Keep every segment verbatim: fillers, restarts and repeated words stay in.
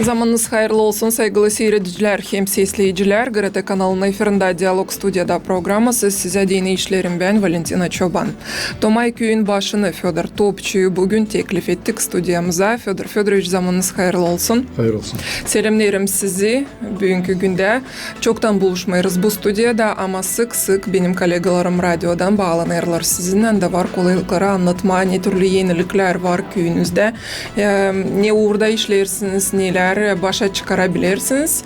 Zamanınız hayırlı olsun, saygılı siiredicilär hem sesleyicilär. GRT kanalının efirindä Dialog, studiyada programası. Sizä deyni işleerim bän, Valentina Çoban. Tomay küüyün başını Födor Topçuyu büün teklif ettik studiyamıza. Födor Födoroviç, zamanınız hayırlı olsun. Hayırlı olsun. Selämneerim sizi büünkü gündä. Çoktan buluşmêêrız bu studiyada, ama sık-sık benim kollegalarım radiodan baalanêrlar sizinnän, da var kolaylıkları annatmaa, ne türlü eniliklär var küüyünüzdä, e, ne uurda işleersiniz, nelär başa çıkarabilersiniz.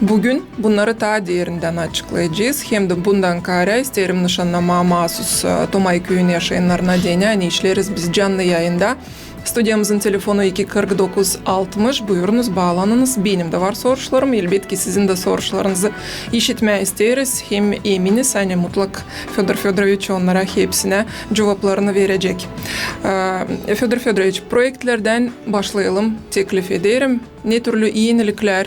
Büün bunnarı taa derindän açıklayacez. Hem dä bundan kaarä isteerim nışannamaa maasuz, e, Tomay küüyün yaşayannarına deyni, ani işleeriz biz canlı yayında. Studiyamızın telefonu iki kırk dokuz altmış. Buyurunuz, baalanınız. Benim dä var soruşlarım. Elbetki, sizin dä soruşlarınızı işitmää isteeriz. Hem eminiz, ani mutlak Födor Födoroviç onnara hepsinä cuvaplarını verecek. E, Födor Födoroviç, proektlerdän başlayalım, teklif ederim. Ne türlü eniliklär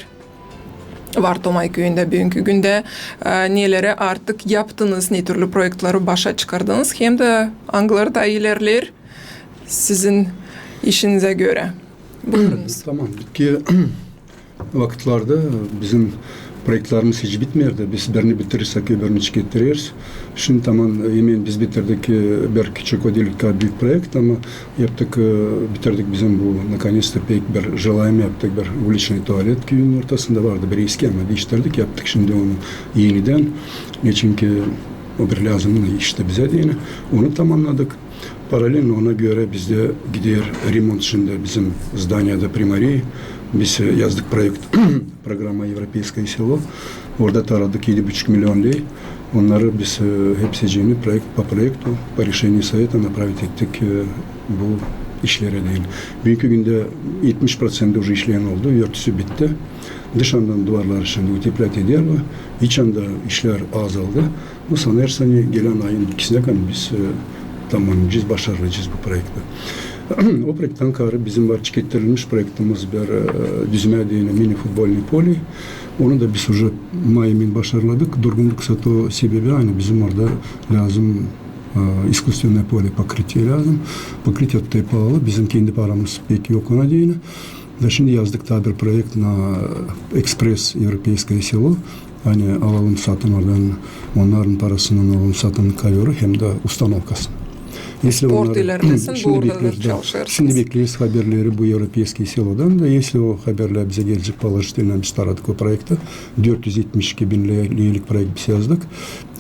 var Tomay küüyündä büünkü gündä, e, neleri artık yaptınız, ne türlü proektleri başa çıkardınız, hem dä angıları taa ilerleer sizin işinizä görä. Buyurunuz. Tamam, bitki vakıtlarda bizim proektlerimiz hiç bitmeerdi. Biz birini bitirirsek, öbürünü çıkartırız. Şindi tamam, emin biz bitirdik, e, bir küçük o diil büük proekt, ama yaptık, e, bitirdik bizim bu, наконец-то, pek bir желаемый yaptık, bir уличный туалет küüyün ortasında vardı, bir eski, ama diiştirdik, yaptık şindi onu enidän. Neçinki o bir lääzımdı işte bizä deyni. Onu tamamnadık. Paralelno ona görä bizdä gider remont şindi bizim zdaniyada primariyi. Biz, e, yazdık proekt, программа «Европейское село». Orada taaradık edi buçuk million ley. Onnarı biz, e, hepsicini proekt po proektu, по решению совета направить ettik, e, bu işlerä deyni. Büünkü gündä etmiş proţenti уже işleyen oldu, örtüsü bitti. Dışından duvarları şindi uteplät ederlär. İçindä işlär azaldı. Bu sanêrsam, ani gelän ayın ikisinä kadar biz, e, tamamlayacez, başaracez bu proekti. O proekttän kaarä bizim var çıkartılmış proektimiz bir, e, düzmää deyni mini futbolnıy poli. Onu da biz уже may emin başarladık. Durgunluk sa to sebebi, ani bizim orada lääzım, e, искусственное поле, покрытие lääzım. Покрытие taa paalı, bizim kendi paramız pek yok ona deyni. Da şindi yazdık taa bir proekt на «Экспресс Европейское село». Ani alalım satın oradan, onnarın parasından alalım satın ковёры hem dä ustanovkasını. Если onnarı, şindi bekleriz, da. Şindi bekleriz haberleri bu «Европейское село»dan da, если o haberlär bizä gelecek положительно, biz taaradık o proekti. Dört üz etmiş iki bin leylik proekt biz yazdık.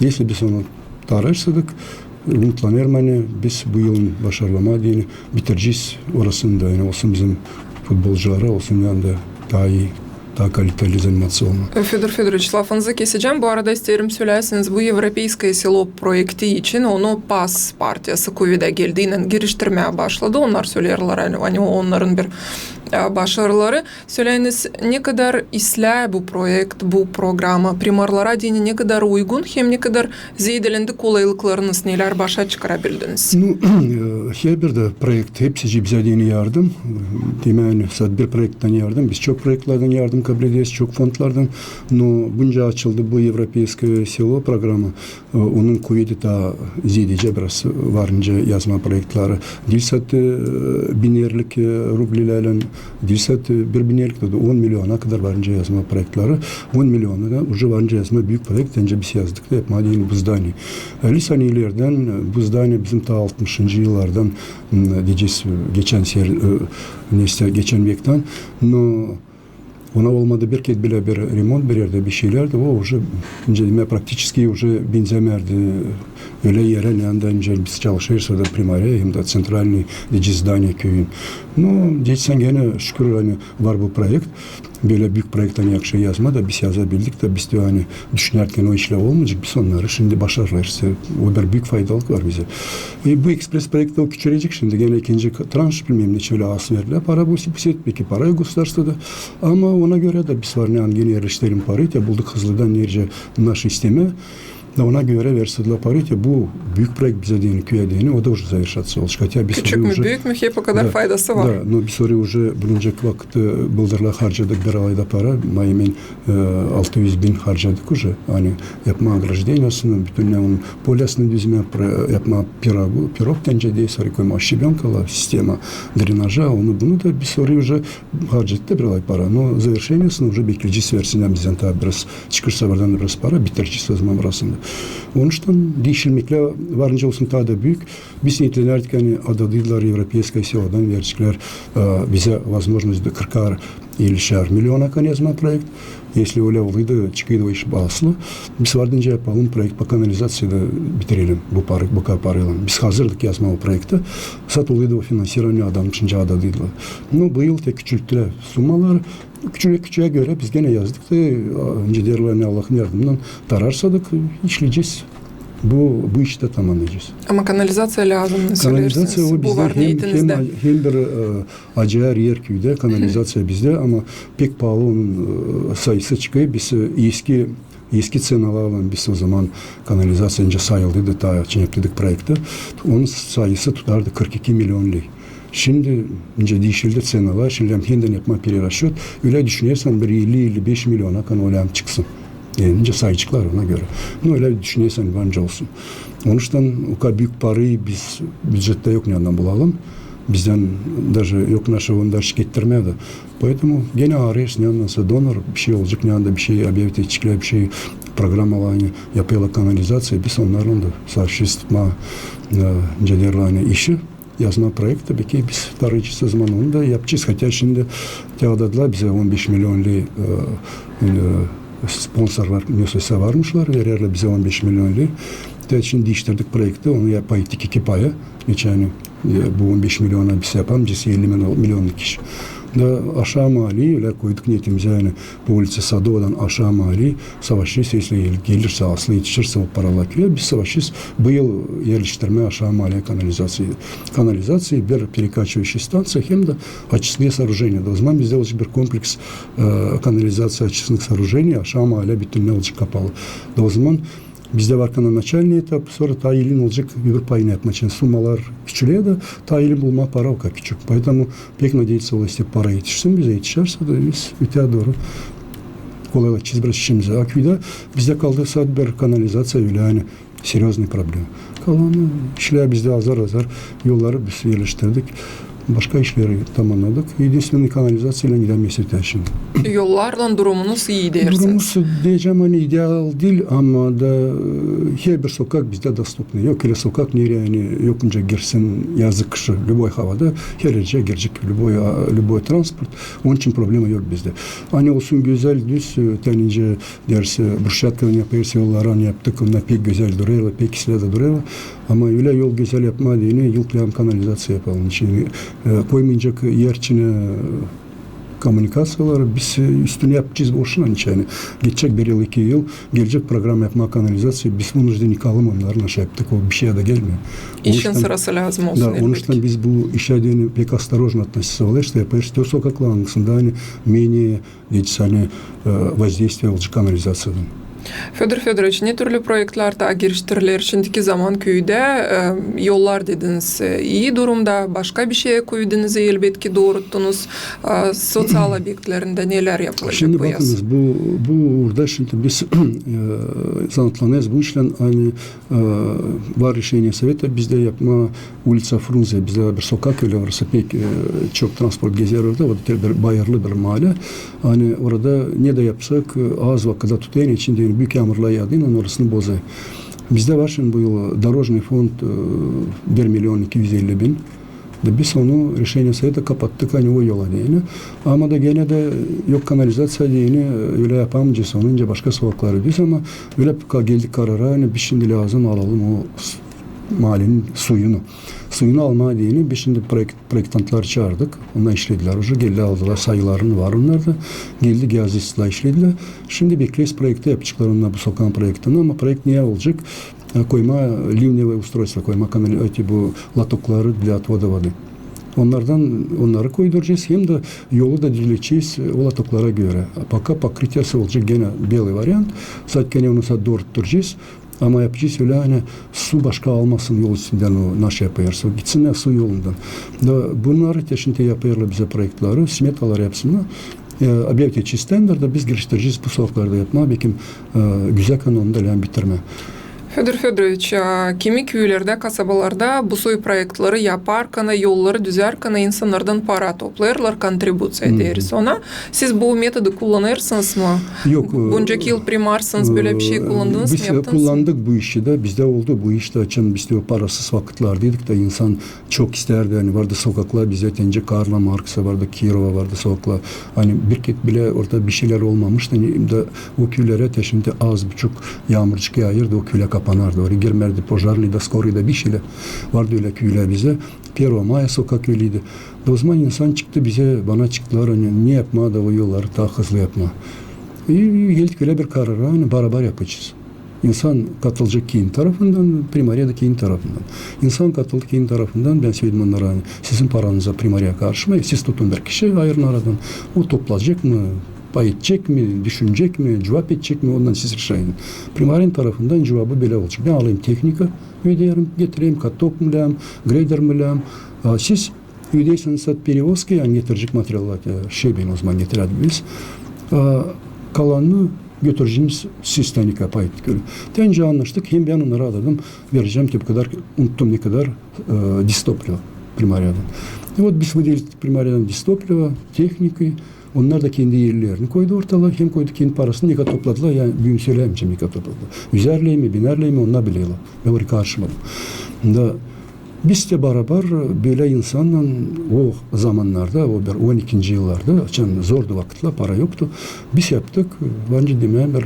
Если biz onu taararsadık, umutlanêrım, ani biz bu yılın başarlamaa deyni bitircez orasını da, ani olsun bizim futbolculara, olsun yanında taa ii, taa kaliteli заниматься olmaa. Födor Födoroviç, lafınızı kesecäm. Bu arada isteerim söleyäsiniz, bu «Европейское село» proekti için onu PAS partiyası kuvedä geldiynän giriştirmää başladı. Onnar söleerlär, ani, ani onnarın bir, e, başarıları. Söleyiniz, ne kadar islää bu proekt, bu programma, primarlara deyni ne kadar uygun hem ne kadar zeedelendi kolaylıklarınız, nelär başa çıkarabildiniz? Nu, e, herbir dä proekt, hepsicii bizä deyni yardım. Demää, ani sade bir proekttän yardım, biz çok proektlerdän yardım kablederiz, çok fondlardan. No, bunca açıldı bu «Европейское село» programma. E, onun kuvedi taa zeedecä biraz varınca yazmaa proektleri. Diil sade, e, binerlik, e, rublelärlän, diil sade, e, bir binerlik, da on milliona kadar varınca yazmaa proektleri. On milliona da уже varınca yazmaa büük proekt, encä biz yazdık da yapmaa deyni bu zdaniye. E, lisän ilerdän, e, bu zdaniye bizim taa altmışıncı yıllardan, m, deyecez, e, geçän ser-, e, neysä, geçän vektän. No, ona olmadı bir kerä bilä bir remont, bir erdä bir şeylär dä, o уже, nicä demää, практически уже benzämärdi ölä erä, neredä nicä biz çalışêrız orada, primariya hem dä центральный, deyecez, здание küüyün. No, deyecez, genä şükür, ani var bu proekt. Bölä büük proekt, ani yakışêr yazmaa da, biz yazabildik da, biz dä, ani düşünärkän o işlär olmayacek, biz onnarı şindi başarêrız. O bir büük faydalık var bizä. E, bu «Экспресс» proekti o küçülecek şindi, genä ikinci ka-, tranş, bilmeerim neçä ölä az verdilär para bu, bu sefer, pek para yok государствоda. Ama ona görä dä biz var ne angı erleştirelim parayı, te bulduk hızlıdan, neredä naşi istemää. Da ona görä verseydilär parayı, te bu büük proekt bizä deyni, küüyä deyni, o da uje zaverşaţa olacek. Hatya biz orayı uje... Küçük mü, büük mü, hep o kadar faydası var. Da, no biz orayı uje buluncak vakıt, e, bıldırlar harcadık bir alayda para, may-hemen, e, altı üz bin harcadık uje. Ani yapmaa ogroždeniyasını, bütün ne onun polyasını düzmää, pro-, yapmaa pirogu, pirog deer, koymaa şebёnkalar, sistema drenaža, onu bunu da biz orayı uje harcadık da bir alay para. No zaverşeniyasını uje bekleyecez, versinnär bizdän taa biraz, çıkışsa oradan biraz para, bitirecez o zaman burasını da. Onuştan diişilmeklär var nicä olsun taa da büük. Biz neetlenärdik, ani adadıydılar evropeyskoy siladan vereceklär, e, bizä vozmojnost da kırkar elişär miliona, ani yazmaa proekt. Esli ölä olaydı, çıkıydı o iş baaslı, biz vardıncä yapalım proekt po kanalizaţiyada, bitirelim bu par-, bu kadar paraylan. Biz hazırdık yazmaa o proekti. Sat olaydı o finansirovaniyä, adamı nicä adadıydılar. No bu yıl te küçülttülär summaları. Küçülä-küçülä görä biz genä yazdık da, a, nicä deerlär, ani Allahın yardımından tararsadık, işleyecez. Bu, bu işi tä tamamnayacez. Ama kanalizaţiya lääzım, nasıl deersiniz? Kanalizaţiya o bizdä hem, hem, hem bir, e, acayar er küüdä, kanalizaţiya bizdä, ama pek paalı onun, e, sayısı çıkêr. Biz, e, eski, eski ţenalarlan biz o zaman kanalizaţiya nicä sayıldıydı, taa çenekledik proekti. Onun sayısı tutardı kırk iki milion ley. Şindi nicä diişildi ţenalar, şindi hem hendän yapmaa pereraşot, ölä düşünersän bir elli, elli beş miliona kan ölä çıksın. E, nicä sayıcıklar ona görä. No ölä düşünersän, var nicä olsun. Onuştan o kadar büük parayı biz bücettä yok neredan bulalım. Bizdän daje yok naşa onu da şikettirmää dä. Поэтому genä arêêrız neredänsä donor, bişey olacek, neredä bişey objekt edeceklär, bişey programalar, ani yapêrlar kanalizaţiya, biz onnarlan da savaşêrız tutmaa, e, nicä deerlär, ani işi. Yazmaa proekti, peki biz tarıyacez o zaman, onu da yapacez. Hatya şindi te adadılar bizä on beş milion ley, e, e, sponsorlar, nesä varmışlar, vererlär bizä on beş milion ley. Te şindi diiştirdik proekti, onu ya-, pay ettik iki paya. Neçin ani, e, bu on beş miliona biz yapamayacez elli milionluk iş. Da aşaa maaleyi ölä koyduk niyetimizä, ani bu uliţa Sadovadan aşaa maaleyi savaşêrız, esli gel-, gelirsä, aslı etişirsä o paralar küüyä, biz savaşêrız bu yıl erleştirmää aşaa maaleyä kanalizaţiyayı. Kanalizaţiya, bir перекачивающая станция, hem dä очистные сооружения. Da o zaman bizdä olacek bir kompleks, e, kanalizaţiya, очистных сооружений, aşaa maaleä bütünnä olacek kapalı. Da o zaman bizdä var kanalizaţiya начальный этап, sora taa elin olacek öbür payını yapmaa için. Summalar küçüler dä, taa elin bulmaa para o kadar küçük. Поэтому pek надеяться olêr, ani para etişsin bizä, etişärsä dä biz öteyä dooru kolaylaşacez biraz işimizä. A küüdä bizdä kaldı sade bir kanalizaţiya ölä, ani серьёзнай problema. Kalan işlär bizdä azar-azar, yolları biz erleştirdik. Başka işleri tamamnadık. Единственный kanalizaţiyaylan gidämeeriz öteyä şindi. Yollarlan durumunuz ii deersiniz? Durumumuz, deyecäm, ani ideal diil, ama da, e, herbir sokak bizdä dostupnıy. Yok ölä sokak, nereyi, ani yok nicä girsin yazık kişi, любой havada, her erä girecek любой, a, любой transport. Onun için problema yok bizdä. Ani olsun gözäl, düz, e, te nicä deersin, brusçetkaylan yapêrız yolları, ani yaptık, onnar pek gözäl durêrlar, pek islää dä durêrlar. Ama ölä yol gözäl yapmaa deyni, yıl lääzım kanalizaţiya yapalım. Şindi, e, koymayacek er içinä, e, kommunikaţiyaları, biz, e, üstünü yapacez boşuna, neçin ani geçecek bir yıl, iki yıl, gelecek programa yapmaa kanalizaţiya, biz вынуждены kalım onnarın, aşaa yaptık, o bişeyä dä gelmeer. İşin sırası lääzım olsun, elbetki. Da, onuştan biz bu işä deyni pek осторожно относиться olêrız, yapêrız o sokaklar, angısında, ani менее, deyecez, ani, e, воздействие olacek kanalizaţiyadan. Födor Födoroviç, ne türlü proektlär taa giriştiriler şindiki zaman küüdä? E, yollar dediniz, e, ii durumda, başka bişey küüdenizi, elbetki, dooruttunuz. E, soţial obyektlerindä nelär yapılacek bu yaz? Şindi bakınız, bu, bu uurda şindi biz, e, zanaatlanêrız bu işlän, ani E, var решение совета bizdä yapmaa uliţa Frunze, bizdä bir sokak ölä, orası pek, e, çok transport gezer orada, o da bir bayırlı bir maale. Ani orada ne dä yapsak, e, az vakıda tutêr, neçin deyni büük yaamurlar yaadıynan orasını bozêr. Bizdä var şindi bu yıl дорожный фонд, e, bir milion iki üz elli bin. Da biz onu решение совета kapattık, ani o yola deyni. Ama da genä dä yok kanalizaţiya deyni, ölä yapamayacez onu, nicä başka sokakları düz, ama ölä ka-, geldik karara, ani biz şindi lääzım alalım o s-, maalenin suyunu. Suyunu almaa deyni biz şindi proekt-, proektantları çaardık. Onnar işledilär uje, geldilär, aldılar, sayıları var onnarda. Geldi geozisçiler, işledilär. Şindi bekleeriz, proekti yapaceklar onnar, bu sokağın proektini, ama proekt ne olacek? E, koymaa ливневое устройство, koymaa kanal-, эти bu лотокları для отвода воды. Onnardan, onnarı koyduracez, hem dä yolu da düzledecez, e, o лотокlara görä. Пока покрытиеsi olacek genä белый вариант. Zaten onu sa doorutturacez. Ama yapacez ölä, ani su başka almasın yol üstündän o naşey yapêrsa. O gitsin ya su yolundan. Da bunnarı te şindi yapêrlar bizä proektleri, smetaları yapsınnar. E, ob'ekt için standartı biz giriştirecez bu sokaklarda yapmaa, bekim, e, güzäkän onu da lääzım bitirmää. Födor Födoroviç, e, kimi küüdä, kasabalarda bu soy proektleri yaparkana, yolları düzärkana insannardan para toplêêrlar, kontribuţiya deeriz ona. Siz bu metodu kullanêrsınız mı? Yok, e, Buncaki yıl primarsınız, bölä bir şey kullandınız mı, yaptınız mı? Biz kullandık bu işi dä, bizdä oldu bu iş dä, açan biz dä o parasız vakıtlardaydık da insan çok istärdi, ani vardı sokaklar bizdä, te nicä Karla Marksa vardı, Kirova vardı sokaklar. Ani bir ket bilä orada bir şeylär olmamıştı, ani da o küülerä te şindi az buçuk yaamurcuk yaayırdı, o küülär kapanardı. Oraya girmärdi pojarnıy da, skorıy da, bir şeylär. Vardı ölä küülär bizdä. Первого мая sokak öleydi. Da o zaman insan çıktı bizä, bana çıktılar, ani ne yapmaa da o yolları taa hızlı yapmaa. E, geldik ölä bir karara, ani barabar yapacez. İnsan katılacek kendi tarafından, primariya da kendi tarafından. İnsan katıldı kendi tarafından, bän söledim onnara, ani sizin paranıza primariya karışmêêr, siz tutun bir kişi, ayırın aradan. O toplayacek mı, pay edecek mi, düşünecek mi, cuvap edecek mi, ondan siz reşayin. Primariyanın tarafından cuvabı bölä olacek. Bän alayım tehnika, ödeerim, getireyim, katok mu lääzım, greder mi lääzım. A siz ödeersiniz от перевозки, ani getirecek materiallar, e, şebeni o zaman getirärdik biz. A kalanını götüreceniz siz, tehnika pay ettik ölä. Te nicä annaştık, hem bän onnara adadım, verecäm te bu kadar, unuttum ne kadar, e, дизтопливо примариядän. E, вот biz выделили примариядän дизтопливо, tehnikayı, onnar da kendi ellerini koydu ortalaa, hem koydu kendi parasını, ne kadar topladılar, yani büün söleyämeyecäm, ne kadar topladılar. Üzärlär mi, binerlär mi, onnar bilerlär. Bän oraya karışmadım. Da biz dä barabar bölä insannan o zamannarda, o bir on ikinci yıllarda, açan zordu vakıtlar, para yoktu, biz yaptık, varınca demää, bir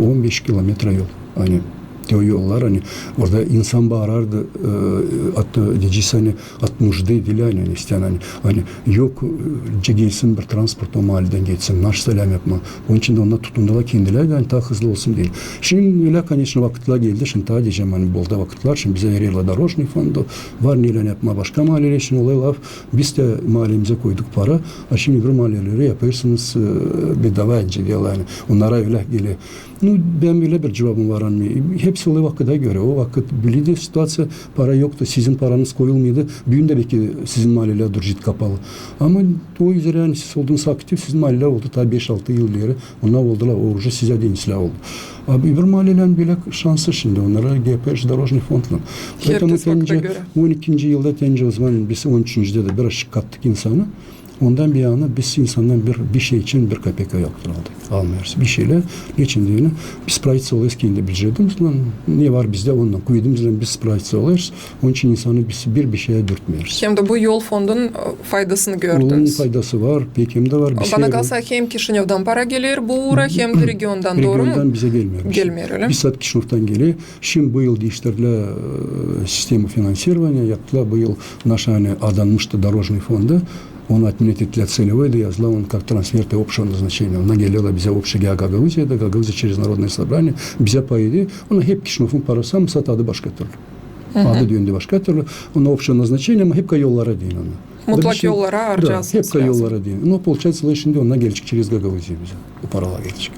on beş kilometra yol. Ani te o yollar, ani orada insan baarardı, e, от, deyecez, ani от нужды diil, ani, ani isteer, ani, ani yok, e, gelsin bir transport o maaleden geçsin, naşey lääzım yapmaa. Onun için dä onnar tutundular kendilär dä, ani taa hızlı olsun deyni. Şindi ölä, конечно, vakıtlar geldi, şindi taa deyecäm, ani bolda vakıtlar, şindi bizä vererlär дорожный фонд, var neylän yapmaa başka maaleler için, olêr laf, biz dä maalemizä koyduk para, a şindi bir maaleleri yapêrsınız, e, bedava deyni, ani onnara ölä geler. Nu, bän bölä bir cuvabım var, ani hepsi olêr vakıda görä. O vakıt bölä dä situaţiya, para yoktu, sizin paranız koyulmêêrdı, büün dä beki sizin maalelär duracek kapalı. Ama o üzerä, ani siz oldunuz aktiv, sizin maalelär oldu taa beş-altı yıl ileri, onnar oldular, o уже sizä deyni islää oldu. A öbür maalelän bölä şansı şindi, onnara yapêrız дорожный фондlan. Поэтому te nicä on ikinci yılda, te nicä o zaman biz on üçüncüdä dä birazcık kattık insanı. Ondan bir yana biz insandan bir, bir şey için bir kopeyka yoktur aldık. Almêêrız. Bir şeylär, neçin deyni, biz правительство olêrız kendi bücetimizlän, ne var bizdä ondan, kuvedimizlän biz правительство olêrız. Onun için insanı biz bir, bir şeyä dürtmeeriz. Hem dä bu yol fondun, e, faydasını gördünüz. Onun faydası var, pek hem dä var. Bana kalsa hem Kişinövdan para geler bu uura, hem dä regiondan, dooru mu? Regiondan bizä gelmeer. Gelmeer, ölä mi? Bizzat Kişinövdan geler. Şindi bu yıl diiştirdilär, e, sistema finansirovaniyä, yaptılar bu yıl naş, ani adanmıştı дорожный фонду, onu отменить ettilär, целевой da yazdılar onu как трансферты общего назначения. Onnar gelärlär bizä общее Gagauziyada, Gagauziya через Народное собрание bizä pay eder. Onnar hep Kişinövun parası, ama sat adı başka türlü. Adı döndü başka türlü. Onnar общего назначения, ama hep ka yollara deyni onnar. Mutlak yollara harcarsınız. Hep ka yollara deyni. Но получается, şindi onnar gelecek через Gagauziya bizä. O paralar gelecek.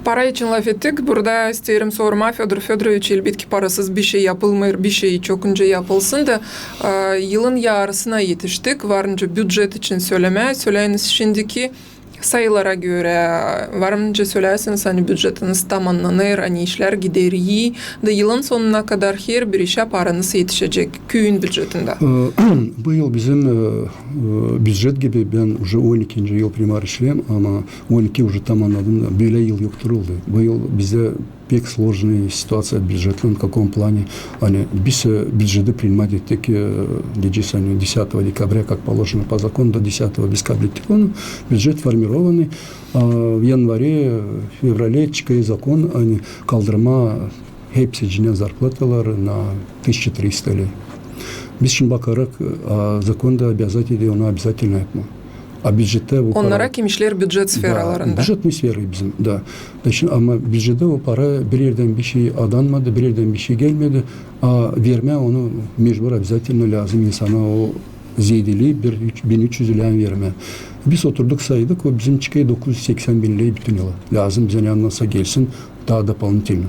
Para için lafettik. Burada isteerim sormaa, Födor Födoroviç, elbetki parasız bir şey yapılmêêr, bir şey çok öncä yapılsın da, e, yılın yarısına etiştik. Varınca bücet için sölemää, söläyiniz şindiki sayılara görä, varınca sölärsiniz, ani bücetiniz tamannanêr, ani işlär gider ii, da yılın sonuna kadar herbir işä paranız etişecek küüyün bücetindä. E, bu yıl bizim, e, e, bücet gibi, bän уже on ikinci yıl primar işleerim, ama on iki уже tamannadım da, bölä yıl yoktur oldu. Bu yıl bizdä pek сложная ситуация bücetlän, в каком плане, ani biz, e, büceti принимать ettik, e, deyecez, ani десятого декабря, как положено по закону, до десятого biz kablettik onu, bücet формированный, a в январе, e, феврале çıkêr zakon, ani kaldırmaa hepsicini zarplataları na тысяча триста лей. Biz şindi bakarık, a zakon da обязать eder onu обязательно yapmaa. A bücetä bu para... Onnara, kim işleer bücet sferalarında. Da, bücetnıy sfera bizim, da. Da şindi, ama bücetä o para bir erdän bir şey adanmadı, bir erdän bir şey gelmedi. A vermää onu mecbur, обязательно lääzım insana o zeedeli bir üç, bin üç üz lei vermää. Biz oturduk, saydık, o bizim çıkêr dokuz üz seksän bin lei bütün yıla. Lääzım bizä ne annasa gelsin, taa дополнительно.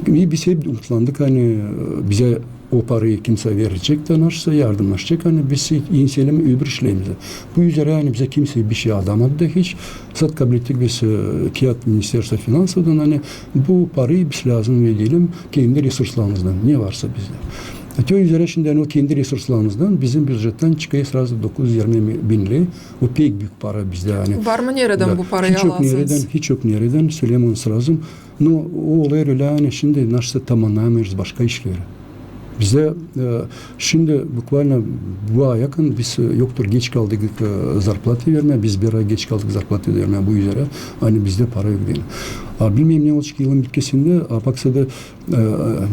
Biz hep umutlandık, ani, e, bizä o parayı kimsä verecek da nasılsa yardımnaşacek, ani biz inselim öbür işlerimizä. Bu üzerä, ani bizä kimsey bişey adamadı da hiç. Sat kablettik biz, e, kiyat Ministerstvo finansovdan, ani bu parayı biz lääzım verelim kendi resurslarımızdan, ne varsa bizdä. E, te o üzerä şindi, ani o kendi resurslarımızdan bizim bücettän çıkêr srazu dokuz üz irmi bin ley. O pek büük para bizdä, ani. Var mı neredän bu parayı alasınız? Hiç yok neredän, hiç yok neredän, sölemää onu srazu. No, o olêr ölä, ani şindi nasılsa tamannamêêrız başka işleri. Bizdä, e, şindi bukvalno bu aya yakın biz, e, yoktur, geç kaldık, e, zarplata vermää, biz bir ay geç kaldık zarplata vermää bu üzerä, ani bizdä para yok deyni. A bilmeerim ne olacek yılın bitkisindä, a baksana, e,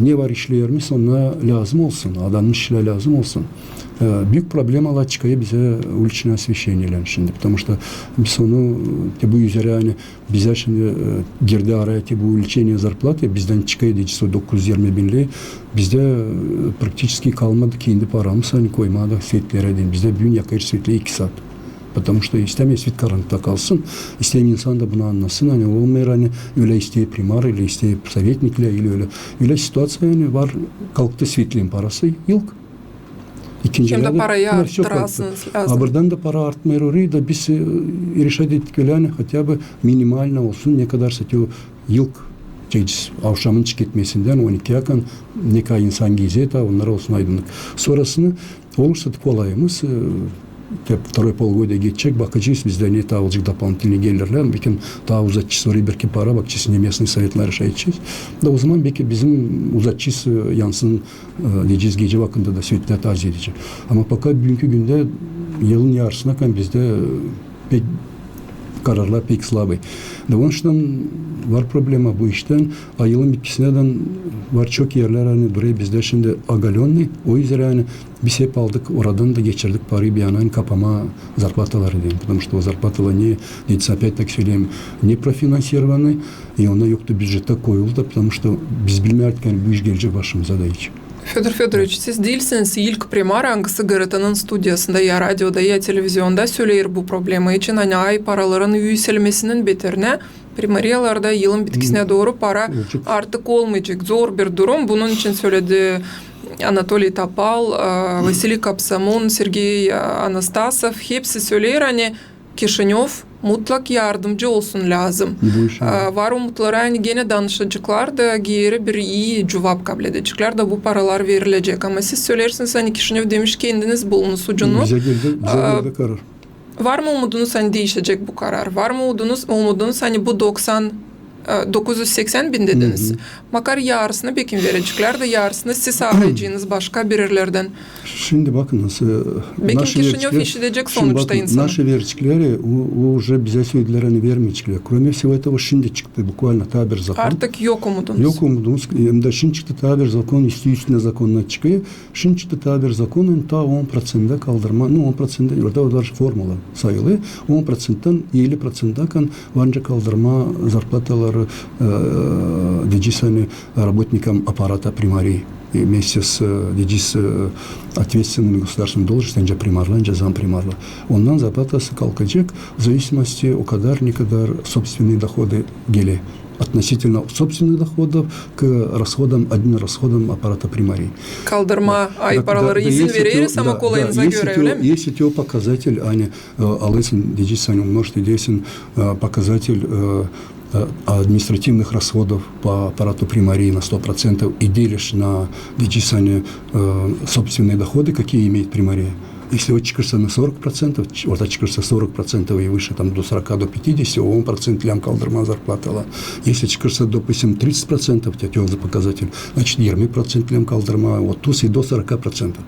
ne var işlerimiz, onnar lääzım olsun, adanmış işlär lääzım olsun. E, büük problemalar çıkêr bizä uliçnıy osveşçeniyelän şindi, потому что biz onu, te bu üzerä, ani bizä şindi, e, girdi araya te bu uliçnıy zarplata, bizdän çıkêr, deyni, o dokuz üz irmi bin ley, bizdä, e, praktiçeski kalmadı kendi paramız, ani koymaa da svetlerä deyni. Bizdä büün yakêr svetleri iki saat. Потому что istämeeriz svet karanlıkta kalsın, isteerim insan da bunu annasın, ani olmêêr, ani ölä isteer primar, ili isteer sovetniklär, ili ölä. Ölä situaţiya, ani var, kalktı svetlerin parası, yok. İkinci hem dä parayı arttırasınız lääzım. A buradan da para artmêêr, orayı da biz, e, решать ettik ölä, ani хотя бы минимально olsun, ne kadar satêr yok. Çekecez avşamın çıketmesindän on iki yakın, ne kadar insan gezer, ta onnar olsun aydınnık. Sonrasını olursa da kolayımız, e, te второй полугодие geçecek, bakacez, bizdä ne taa olacek дополнительный gelirlär, bekim taa uzatacez orayı bir iki para, bakacez, ne местный совет решать edecez. Da o zaman bekim bizim uzatacez, e, yansın, e, deyecez, gecä vakıdında da svetleri taa az edecez. Ama пока büünkü gündä yılın yarısına kadar bizdä, e, pek kararlar pek слабый. Da onuştan var problema bu iştän, a yılın bitkisinä dän var çok erlär, ani durêr bizdä şindi оголённый, o üzerä, ani biz hep aldık oradan da geçirdik parayı bir yana, ani kapamaa zarplataları deyni. Потому что o zarplatalar ne, deyni, опять-таки söleerim, не профинансированы, i onnar yoktu bücettä koyulu da, потому что biz bilmärdik, ani bu iş gelecek başımıza da hiç. Födor Födoroviç, siz diilsiniz ilk primar, angısı GRT-nın studiyasında ya radioda, ya televizionda söleer bu problema için, ani ay paraların üüselmesinin beterinä primariyalarda yılın bitkisinä dooru para artık olmayacek. Zor bir durum. Bunun için söledi Anatoliy Topal, e, Vasiliy Kopsomon, Sergey, e, Anastasov. Hepsi söleer, ani Kişinöv mutlak yardımcı olsun lääzım. Bu işä. E, var umutları, ani genä danışaceklar da geeri bir ii cuvap kabledeceklär da bu paralar verilecek. Ama siz söleersiniz, ani Kişinöv demiş, kendiniz bulunuz ucunu. Bizä geldi, bizä geldi karar. Var mı umudunuz, ani diişecek bu karar? Var mı umudunuz, umudunuz, ani bu doksan, e, dokuz üz seksän bin dediniz? Makar yarısını bekim vereceklär da yarısını siz aarayacenız başka bir erlerdän. Şindi bakınız, e, bekim Kişinöv işidecek sonuşta insanı. Naşı vereceklär, o, o уже bizä söledilär, ani vermeyeceklär. Кроме всего этого, şindi çıktı bukvalno taa bir zakon. Artık yok umudunuz. Yok umudumuz. Hem dä şindi çıktı taa bir zakon, üstü üstünä zakonnar çıkêr. Şindi çıktı taa bir zakon, ani taa on proţentä kaldırmaa, no, on proţentä, orada, orada formula sayılêr. On proţenttän elli proţentä kadar var nicä kaldırmaa zarplataları, e, deyecez, ani работникам аппарата примарии, e, вместе с, e, deyecez, e, ответственными государственными должностями, nicä primarlar, nicä zamprimarlar. Onnan zarplatası kalkacek, в зависимости o kadar, ne kadar собственные доходы geler. Относительно собственных доходов к расходам, одним расходам аппарата примарии. Kaldırmaa ay paraları izin vereriz, ama kolayınıza görä, ölä mi? Если te o показатель, ani, e, alêrsan, deyecez, ani умножить edärsin, e, показатель, e, e, административных расходов по аппарату примарии на сто процентов и делишь на, deyecez, ani, e, собственные доходы, какие имеет примария. Если o çıkêrsa на сорок процентов, ç-, orada çıkêrsa сорок процентов и выше, там, до сорока, до пятидесяти, on proţent lääzım kaldırmaa zarplataları. Если çıkêrsa, допустим, тридцать процентов, te o da показатель, значит, irmi proţent lääzım kaldırmaa, otuz и до сорока процентов.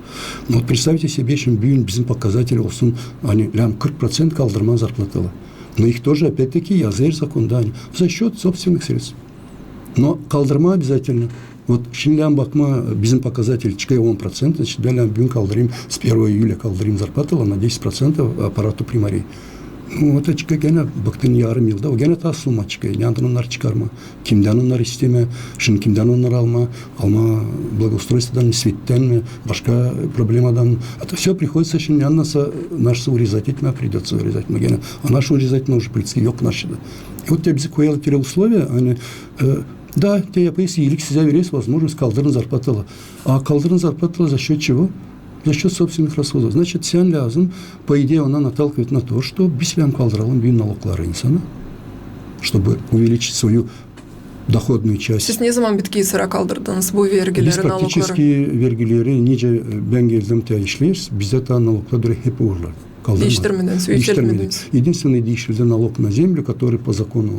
Но вот представьте себе, şindi büün bizim показатель olsun, ani lääzım kırk proţent kaldırmaa zarplataları. Но их тоже, опять-таки, yazêr zakonda, ani за счёт собственных средств. Но kaldırmaa обязательно. Вот şindi lääzım bakmaa, bizim показатель çıkêr on proţent, значит, bän lääzım büün kaldırayım, с первого июля kaldırayım zarplataları на десять процентов аппарату примарии. Ну, o da çıkêr genä, baktın, yarım yılda, o genä taa summa çıkêr. Neyändän onnarı çıkarmaa? Kimdän onnarı istemää? Şindi kimdän onnarı almaa? Almaa благоустройстводан mı, svettän mi, başka problemadan mı? Это всё приходится şindi, annasa, naşsa урезать etmää, придётся урезать etmää genä. А нашу урезать etmää уже, в принципе, yok naşsa da. И вот te bizi koyêrlar te условия, ani, e, Da, te yapêrsınız iilik, sizä vereriz возможность kaldırın zarplataları. A kaldırın zarplataları за счёт чего? За счёт собственных расходов. Значит, sän lääzım, по идее, onu наталкивать на то, что biz lääzım kaldıralım büün nalogları insana, чтобы увеличить свою доходную часть. Siz ne zaman bitkii sıra kaldırdınız bu vergileri, nalogları? Biz praktiçeski vergileri, nicä bän geldim, te işleeriz, bizdä taa naloglar durêr hep uurlar. Kaldırmadık. Diiştirmediniz, diiştirmediniz. Единственный diiştirildi налог на землю, который по закону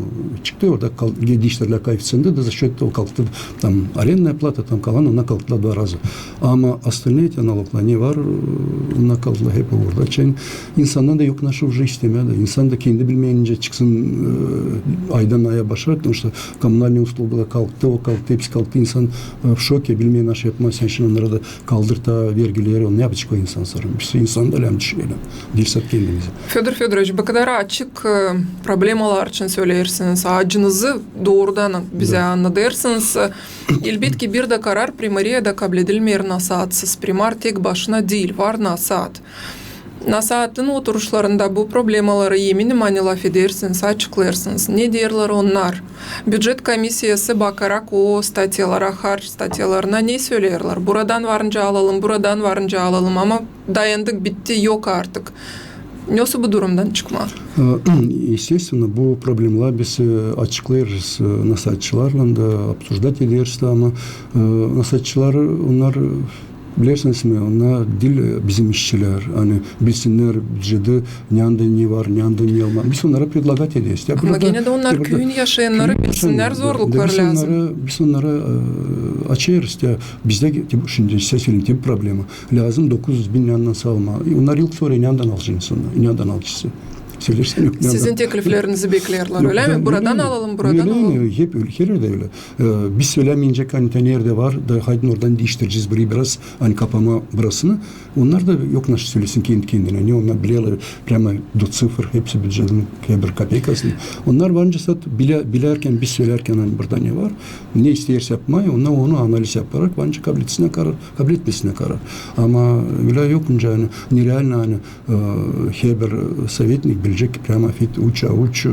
çıktı. Orada kal-, ge-, diiştirilä коэффициенты da за счёт того kalktı, там, арендная плата, там kalan, ona kalktılar два раза. Ama остальные te naloglar ne var, ona kalktılar hep orada. Çünkü insandan da yok naşe уже istemää dä. İnsan da kendi bilmeyenicä çıksın, e, aydan aya başa, потому что коммунальные услуги kalktı, o kalktı, hepsi kalktı. İnsan, e, в шоке, bilmeer naşe yapmaa, sän şindi onnara da kaldır taa vergileri, o ne yapacek o insan sora? Biz insan da lääzım düşünelim. Diil sade kendimizä. Födor Födoroviç, bu kadar açık, e, problemalar için söleersiniz, acınızı doorudan bizä annadêrsınız. Elbetki, bir dä karar primariyada kabledilmeer nasaatsız. Primar tek başına diil, var nasaat. Nasaatın oturuşlarında bu problemaları, eminim, ani lafedersiniz, açıklêêrsınız. Ne deerlär onnar? Bücet komissiyası bakarak o statyalara, harç statyalarına ne söleerlär? Buradan varınca alalım, buradan varınca alalım, ama dayandık, bitti, yok artık. Nasıl bu durumdan çıkmaa? E, естественно, bu problemaları biz, e, açıklêêrız, e, nasaatçılarlan da, обсуждать ederiz dä, ama, e, nasaatçılar, onnar, bilersiniz mi, onnar diil, e, bizim işçilär, ani bilsinnär bücedä neredä ne var, neredä ne olmaz. Biz onnara предлагать ederiz. Ama genä dä onnar küüyün yaşayannarı, bilsinnär, zorlukları lääzım. Biz onnara, e, açêrız. Ya, bizdä, şindi sizä söleyim, te bir problema. Lääzım dokuz üz bin neredän saalmaa. E, onnar ilk soruyor, neredän alacez onnarı, neredän alacez? Söleersin, yok, neredän. Sizin tekliflerinizi bekleerlär, ölä mi? Buradan alalım, buradan alalım. Hep ölä, her erdä ölä. E, biz sölämeyincä, ani te neredä var, da haydin oradan diiştirecez burayı biraz, ani kapamaa burasını. Onnar da yok naşe sölesin kendi-kendinä. Ne onnar bilerlär, прямо до цифр, hepsi bücetin her bir kopeykasını. Onnar varınca sade bilä-, bilärkän, biz sölärkän, ani burada ne var, ne isteeriz yapmaa, onnar onu analiz yaparak varınca kabletmesinnär karar, kabletmesinnär karar. Ama ölä yok nicä, ani, nerealno, ani, e, her bir sovetnik bilecek прямо фит-, uç-uç, e,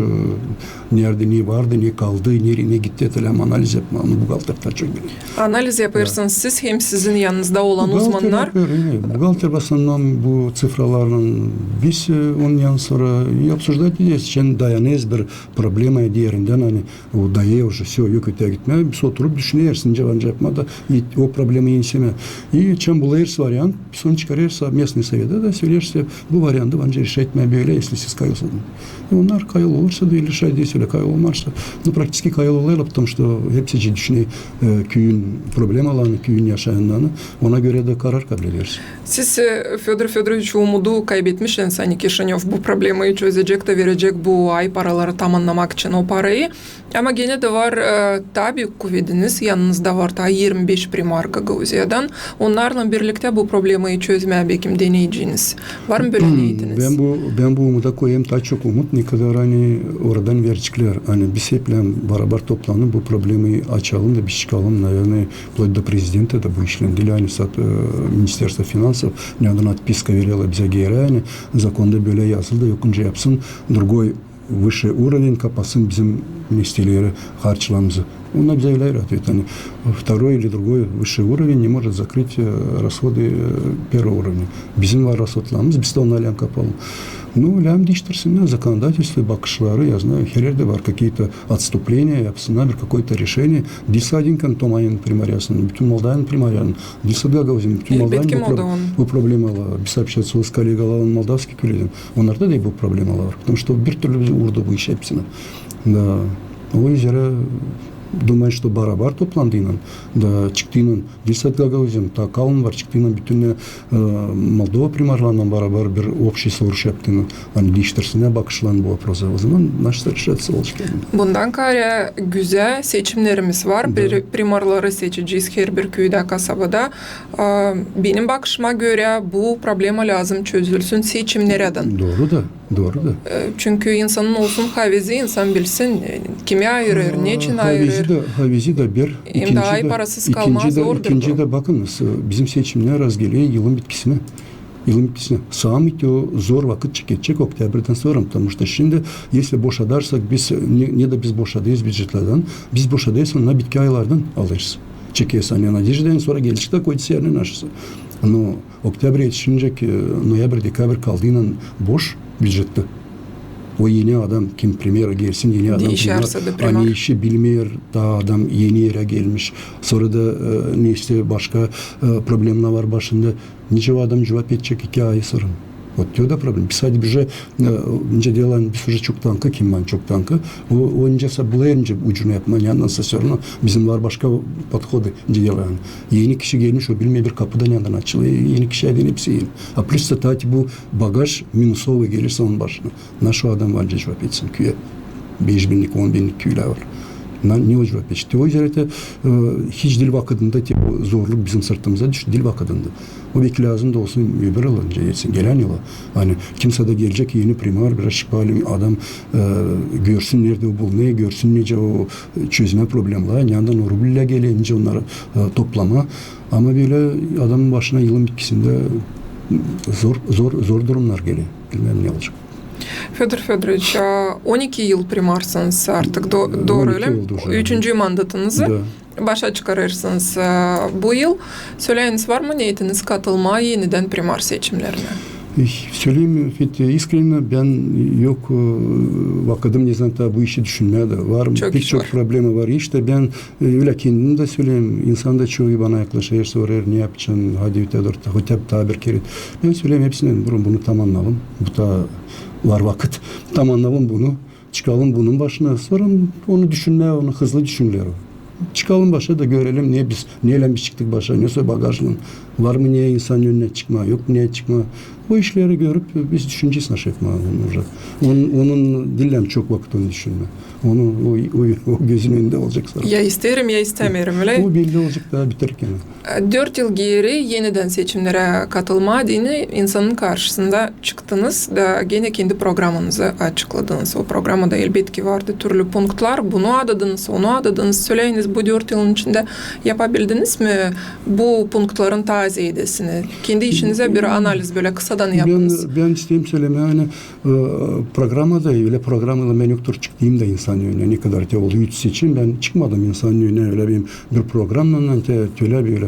neredä ne vardı, ne kaldı, neredä ne gitti, lääzım analiz yapmaa, onu buhgalter taa çok biler. Analiz yapêrsınız siz hem sizin yanınızda olan uzmannar? Buhgalter yapêr, evet. Buhgalter в основном bu цифраlarlan, biz, e, onun yanı sora и обсуждать ederiz, çän dayanêrız bir problemaya diil erindän, ani o dayanêr уже, всё, yok öteyä gitmää. Biz oturup düşüneriz, nicä varınca yapmaa da, i o problemayı ensemää. И çän bulêrız variant, biz onu çıkarêrız местный совета da, söleeriz, bu variantı varınca решать etmää bölä, если siz kayılsınız. E, onnar kayıl olursa da решать ederiz, ölä kayıl olmazsa. Ну, практически kayıl olêrlar, потому что hepsicii düşüner, e, küüyün problemalarını, küüyün yaşayannarını, ona görä dä karar kablederiz. Siz, e, Födor Födoroviç, umudu kaybetmişsiniz, ani Kişinöv bu problemayı çözecek dä verecek bu ay paraları tamannamak için o parayı. Ama genä dä var, e, taa büük kuvediniz, yanınızda var taa irmi beş primar Gagauziyadan. Onnarlan birliktä bu problemayı çözmää bekim deneyeceniz. Var mı bölä neetiniz? Bän bu, bän bu umuda koyêrım taa çok umut, ne kadar, ani, oradan vereceklär. Ani biz hep lääzım barabar toplanıp bu problemayı açalım da biz çıkalım, наверное, вплоть до президента da bu işlän diil, ani sade, e, Министерство финансов, neredän отписка vererlär bizä geeri, ani zakonda bölä yazılı da yok nicä yapsın, другой высший уровень kapatsın bizim mesteleri, harçlarımızı. Onnar bizä vererlär ответ, ani второй или другой высший уровень не может закрыть, э, расходы, э, первого уровня. Bizim var расходlarımız, biz dä onnarı lääzım kapalım. Ну, lääzım diiştirsinnär законодательство, bakışları, я знаю, her erdä var какие-то отступления, yapsınnar bir какое-то решение. Diil sade Tomanın primariyasının, bütün Moldaviyanın primariyasının, diil sade Gagauziyanın, bütün Moldaviyanın bu pro-, bu problemaları. Biz общаться с коллегаlarlan Moldavskiy külledän. Onnarda da bu problemalar var. Потому что bir türlü biz uurda bu iş hepsinä. Da, o üzerä, думаю, что barabar toplandıynan, da çıktıynan, diil sade Gagauziyanın, taa kalın var, çıktıynan bütün, e, Moldova primarlarlan barabar bir общий soruş yaptıynan, ani diiştirsinnär bakışlarını bu vопроса. O zaman naşey решаться olacek. Bundan kaarä gözä seçimnerimiz var. Pri-, primarları seçecez her bir küüdä, kasabada. A, benim bakışıma görä, bu problema lääzım çözülsün seçimnerädän. Dooru da, dooru da. E, çünkü insanın olsun havezi, insan bilsin, e, kimä ayırêr, neçin ayırêr. Havezi da, havezi da bir. Hem dä ay parasız kalmaa zordur. İkinci dä, bakınız, e, bizim seçimnär razgeler yılın bitkisinä. Yılın bitkisinä. Samı te o zor vakıt çekedecek oktyabrdan sora, потому что şindi, если boşadarsak biz, ne, ne dä biz boşadêrız bücetlerdan, biz boşadêrız, onnar bitki aylardan alêrız. Çekersin, ani Nadejdadan sora gelecek tä koydu serinä aşası. Но oktyabr etişincä, e, noyabr, dekabr kaldıynan boş bücettä. O eni adam, kim primer gelsin, eni adam, ani işi bilmeer, taa adam eni erä gelmiş. Sora da, e, neysä başka, e, problemä var başında. Nicä o adam cuvap edecek iki ay sora? Вот te o da problema. Biz hadi bir şey, e, nicä deerlär, biz uje çoktankı, kim var çoktankı, o, o nicä sä bulêr nicä ucunu yapmaa, ani annarsın, всё равно bizim var başka подходы, nicä deerlär. Eni kişi gelmiş, o bilmeer bir kapı da neredän açılêr. Eni kişi deyni hepsi eni. A plus da tabii bu bagaj minusovıy geler sä onun başına. Nasıl o adam var nicä cuvap etsin küüyä? Beş binnik, on binnik küüylär var. Na, ne o cuvap etsin? Te o üzerä te, e, hiç diil vakıdında te o zorluk bizim sırtımıza düştü, diil vakıdında. O beki lääzım da olsun öbür yıl, nicä etsin, gelän yıla. Ani kimsä dä gelecek eni primer, biraz şipalı adam, e, görsün, neredä o bulunêr, görsün, nicä o, e, çözmää problemleri, neredän o rublilär geler, nicä onnarı, e, toplamaa. Ama bölä adamın başına yılın bitkisindä zor, zor, zor durumnar geler. Bilmeerim, ne olacek. Födor Födoroviç, a, on iki yıl primarsınız artık, do-, dooru ölä mi? Üçüncü mandatınızı başa çıkarêrsınız, a, bu yıl. Söläyiniz, var mı neetiniz katılmaa enidän primar seçimnerinä? Eh, söleyim, Fete, iskrenä, bän yok, e, vakıdım, ne zaman taa bu işi düşünmää dä. Var, pek çok problema var işte. Bän E, ölä kendim dä söleerim, insan da çoyu bana yaklaşêr, sorêr, ne yapacan, hadi ötedor, taa, хотя бы taa bir kerä. Bän söleerim hepsinä, durun, bunu tamannayalım. Bu taa var vakıt. Tamannayalım bunu. Çıkalım bunun başına. Sora onu düşünmää, onu hızlı düşünürlär o. Çıkalım başa da görelim, ne biz, neylän biz çıktık başa, ne soy bagajlan. Var mı ne insanın önünä çıkmaa, yok mu ne çıkmaa. O işleri görüp biz düşünecez, nasıl yapmaa onu uje. Onun, onun diil çok vakıt onu düşünmää. Onu o, o, o gözünün önündä olacek sora. Ya isteerim, ya istämeerim, ölä? O belli olacek taa biterkän. Dört yıl geeri enidän seçimnerä katılmaa deyni insanın karşısına çıktınız da genä kendi programanızı açıkladınız. O programada elbetki vardı türlü punktlar. Bunu adadınız, onu adadınız. Söläyiniz, bu dört yılın içindä yapabildiniz mi bu punktların taa zeedesini? Kendi işinizä bir analiz bölä kısadan yapınız. Bän, bän isteerim sölemää, ani E, programada, ölä programaylan bän yoktur çıktım da insanın önünä. Ne kadar te oldu üç seçim, bän çıkmadım insanın önünä, ölä benim bir programnan, te, ölä bir.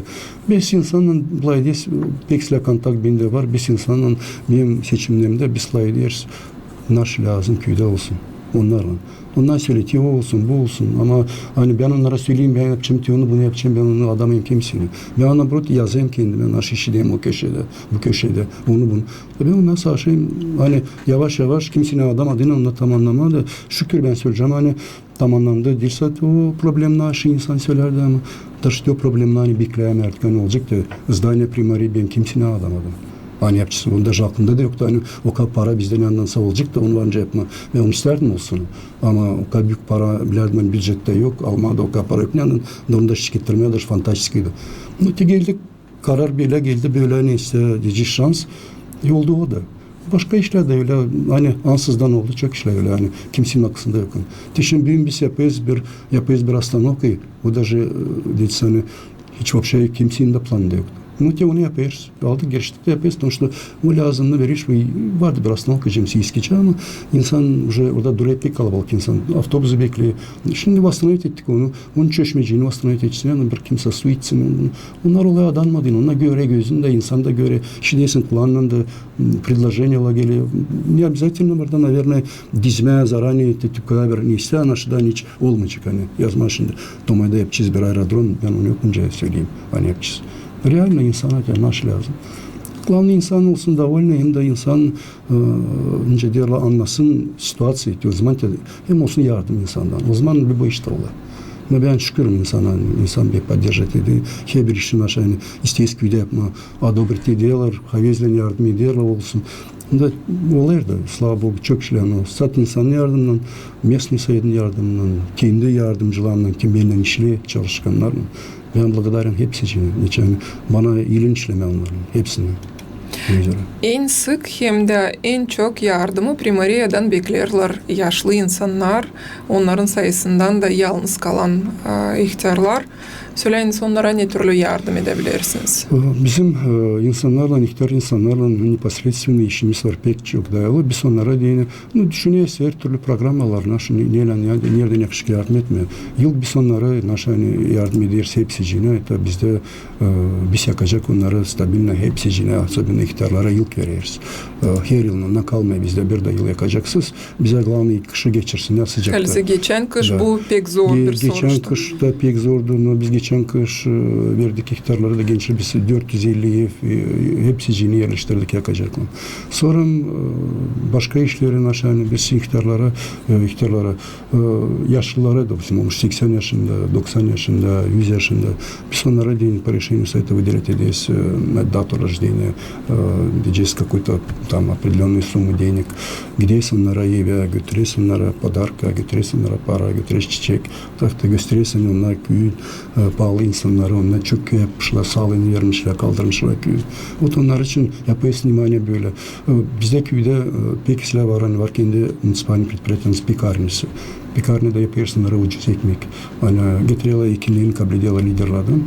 Biz insannan lafederiz, pek släv kontakt bendä var, biz insannan benim seçimnerimdä biz lafederiz, nasıl lääzım küüdä olsun onnarlan. Onnar söleer, te o olsun, bu olsun. Ama ani bän onnara söleyim, bän yapacam, te onu, bunu yapacam, bän onu adamayım kimseyi. Bän, naoborot, yazayım kendimä, nasıl işideyim o köşedä, bu köşedä, onu, bunu. Bän onnarı savaşêrım, ani yavaş-yavaş, kimseyi adamadıynan, onnarı tamannamaa da, şükür, bän söleyecäm, ani tamannandı diil sade o problemnarı, insan sölärdi, ama da işte o problemnarı, ani bekleyerim artık, ani olacek da zdaniya primariyayı bän kimseyi adamadım. Ani yapacez, onu da aklımda da yoktu, ani o kadar para bizdän alınsa olacek da onu var nicä yapmaa. Bän onu istärdim olsun. Ama o kadar büük para, bilärdim, ani bücettä yok, almaa da o kadar para yok, ani da onu da şirkettirmää da fantastiskiydi. No, te geldik, karar bölä geldi, bölä neysä, deyecez, şans. E, oldu o da. Başka işlär dä ölä, ani ansızdan oldu, çok işlär ölä, ani kimsenin aklında yok. Te şindi büün biz yapêrız bir, yapêrız bir ostanovka, o da, e, deyecez, ani hiç вообще kimsenin dä planında yoktu. No, te onu yapêrız. Aldık, giriştik dä yapêrız, потому что o lääzımnı veririz, vardı bir ostanovka, cemsi eskicä, ama insan uje orada durêr pek kalabalık insan, avtobusu bekleer. Şindi восстановить ettik onu, onun çeşmeciini восстановить etsin, ani bir kimsä su içsin, onu, onnar olêr adanmadıynan, onnar görer gözündä, insan da görer, işidersin kulağınnan da, m, предложениялар geler. Не обязательно burada, наверное, dizmää заранее te tükää bir, neysä, ani aşadan hiç olmayacek, ani yazmaa şindi. Tomada yapacez bir aerodrom, bän onu yok nicä söleyim, ani yapacez. Реально insana te nasıl lääzım. Главное, insan olsun довольный, hem dä insan, e, nicä deerlär, annasın situaţiyayı, te o zaman te hem olsun yardım insandan. O zaman любой iş dä olêr. Но bän şükürim insana, insan beni поддержать eder. Herbir işin aşadan, ani isteeriz küüdä yapmaa, одобрить ederlär, havezlän yardım ederlär olsun. Da olêr da, слава Богу, çok işlär, но sade insanın yardımından, местный совет-in yardımından, kendi yardımcılarımnan, kim bennän işleer, çalışkannarlan. Bän благодарен hepsicinä, neçin bana iilin işlemää onnarın, hepsinä. En sık hem dä en çok yardımı primariyadan beklerlär yaşlı insannar, onnarın sayısından da yalnız kalan, e, ihtärlar. Söläniz, onnara ne türlü yardım edebilersiniz? E, bizim, e, insannarlan, ihtär insannarlan непосредственный işimiz var pek çok dayalı. Biz onnara deyni, ну, düşüneriz, hertürlü programalar, naşı, ne-, neylän, ya, neredän yakışık yardım etmää. Yıl biz onnara, naşı, ani yardım ederiz hepsicini, это bizdä, e, biz yakacek onnarı stabilno hepsicini, особенно ihtärlara yıl vereriz. E, her yıl ondan kalmêêr bizdä, bir dä yıl yakacaksız. Bizä glavnıy kışı geçirsin, ya sıcakta. Halizdän geçän kış bu pek zor bir soruştu. Geçän kış da pek zordu, no biz geçän kış, e, verdik ihtärlara da gençlär, biz dört üz elli ev, e, hepsicini erleştirdik yakaceklan. Sora, e, başka işleri, naşı, ani biz ihtärlara, e, ihtärlara, e, yaşlılara, допустим, olmuş seksän yaşında, doksan yaşında, üz yaşında, biz onnara deyni по решению совета выделять ederiz, e, дату рождения, e, deyecez, какой-то там определённую сумму денег. Gideriz onnara evä, götüreriz onnara podarka, götüreriz onnara para, götüreriz çiçek. Tak da göstereriz, ani onnar küüyün, e, paalı insannarı, onnar çok küüyä yapmışlar, saalıını vermişlär, kaldırmışlar küüyü. Вот onnar için yapêrız внимание bölä. E, bizdä küüdä, e, pek islää var, ani var kendi муниципальный предприятиемиз, pekarnası. Pekarnada yapêrız onnara ucuz ekmek. Ani getirerlär ekinnerini, kablederlär liderlardan.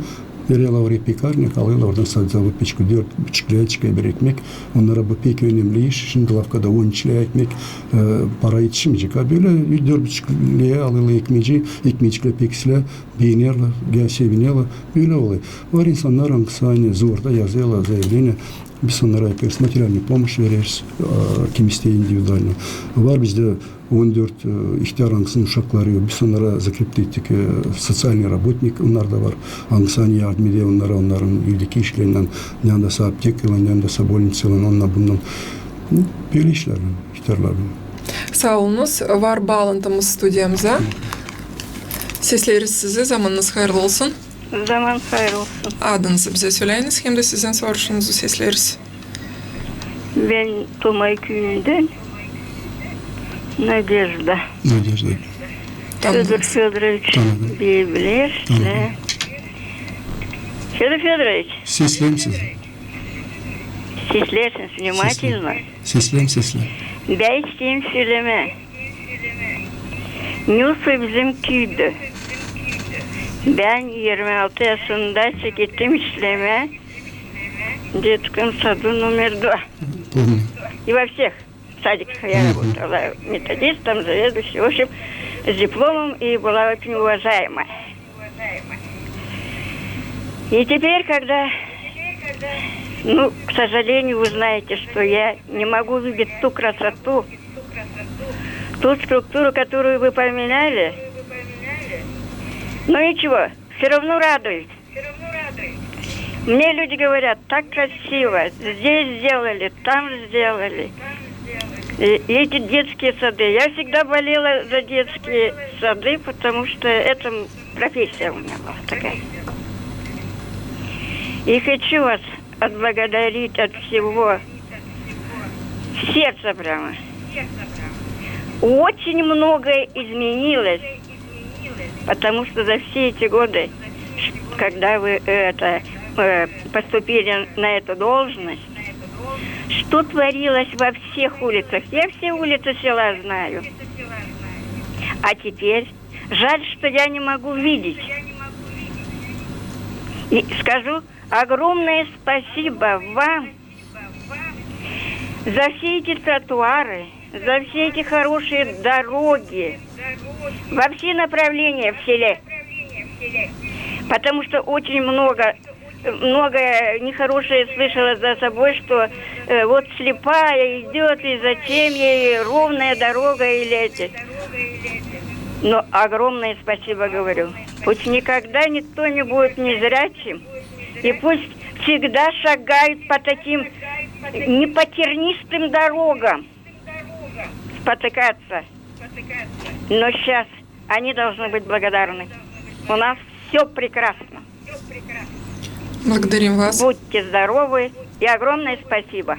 Vererlär oraya pekarnaya, alêrlar oradan sade выпечку, dört buçuk liraya çıkêr bir ekmek. Onnara bu pek önemli iş. Şindi lafkada on üç liraya ekmek, e, para etişmeyecek. A bölä dört buçuk liraya alêrlar ekmeci, ekmeciklär pek islää, beenerlär, gel sevinerlär. Bölä olêr. Var insannar, angısı, ani zorda yazêrlar заявление, biz onnara yapêrız, материальную помощь vereriz, e, kim isteer индивидуально. Var bizdä on dört, e, ihtär, angısının uşakları yok. Biz onnara закрепить ettik, e, социальный работник, onnar da var. Angısı, ani yardım eder onnara, onnarın evdeki işlerindän, neredä sa aptekaylan, neredä sa больницайlan, onnar bunnar. Bölä işlär, ihtärlär. Saa olunuz. Var baalantımız studiyamıza. Sesleriz sizi, zamanınız hayırlı olsun. Zaman hayır olsun. Adınızı bizä söläniz, hem dä sizin soruşunuzu sesleriz. Bän Tomay küüyündän Nadejda. Nadejda. Tanıdım. Födor Födoroviç, tanıdım, bilersiniz. Tanıdım. Födor Födoroviç. Seslerim sizi. Seslersiniz внимательно. Seslerim, seslerim. Bän isteerim sölemää. Nesoy bizim küüdä. Bän irmi altı yaşında çekettim işlemää детском саду номер два. Помню. И во всех садиках я работала методистом, заведующей, в общем, с дипломом и была очень уважаемая. И теперь, когда, ну, к сожалению, вы знаете, что я не могу видеть ту красоту, ту структуру, которую вы поменяли, но ничего, всё равно радует. Мне люди говорят: «Так красиво, здесь сделали, там сделали». И эти детские сады. Я всегда болела за детские сады, потому что это профессия у меня была такая. И хочу вас отблагодарить от всего сердца прямо. Очень многое изменилось, потому что за все эти годы, когда вы, э, это, э, поступили на эту должность, что творилось во всех улицах. Я все улицы села знаю. А теперь жаль, что я не могу видеть. И скажу огромное спасибо вам за все эти тротуары, за все эти хорошие дороги во все направления в селе. Потому что очень много, многое нехорошее слышала за собой, что, э, вот слепая идёт, и зачем ей ровная дорога или эти. Но огромное спасибо говорю. Пусть никогда никто не будет незрячим, и пусть всегда шагают по таким не по тернистым дорогам, спотыкаться. Но сейчас они должны быть благодарны. У нас всё прекрасно. Благодарим вас. Будьте здоровы и огромное спасибо.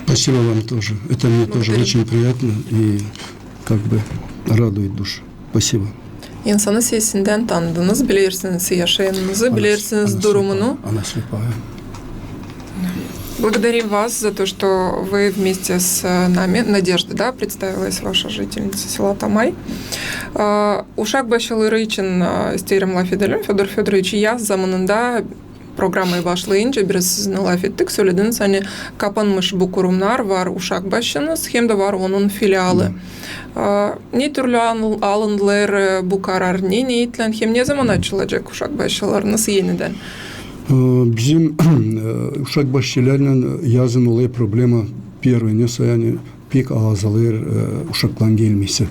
Спасибо вам тоже. Это мне тоже очень приятно и как бы радует душу. Спасибо. İnsanın sesindän tanıdınız, bilersiniz yaşayanınızı, bilersiniz durumunu. Она слепая. Благодарим вас за то, что вы вместе с, э, нами. Надежда, да, представилась, ваша жительница села Тамай. Э, uşak başçıları için, э, isteerim lafedelim. Födor Födoroviç, yaz zamanında programayı başlayınca biraz sizinnän lafettik, sölediniz, ani kapanmış bu kurumnar, var uşak başçınız, hem dä var onun filialı. Ee, ne türlü alın-, alındılar, e, bu karar, ne niyetlän hem ne zaman açılacek uşak başçılarınız enidän? Ee, bizim, e, uşak başçılarınnan yazın olêr problema, первое, ne sa, ani pek azalêr, e, uşakların gelmesi.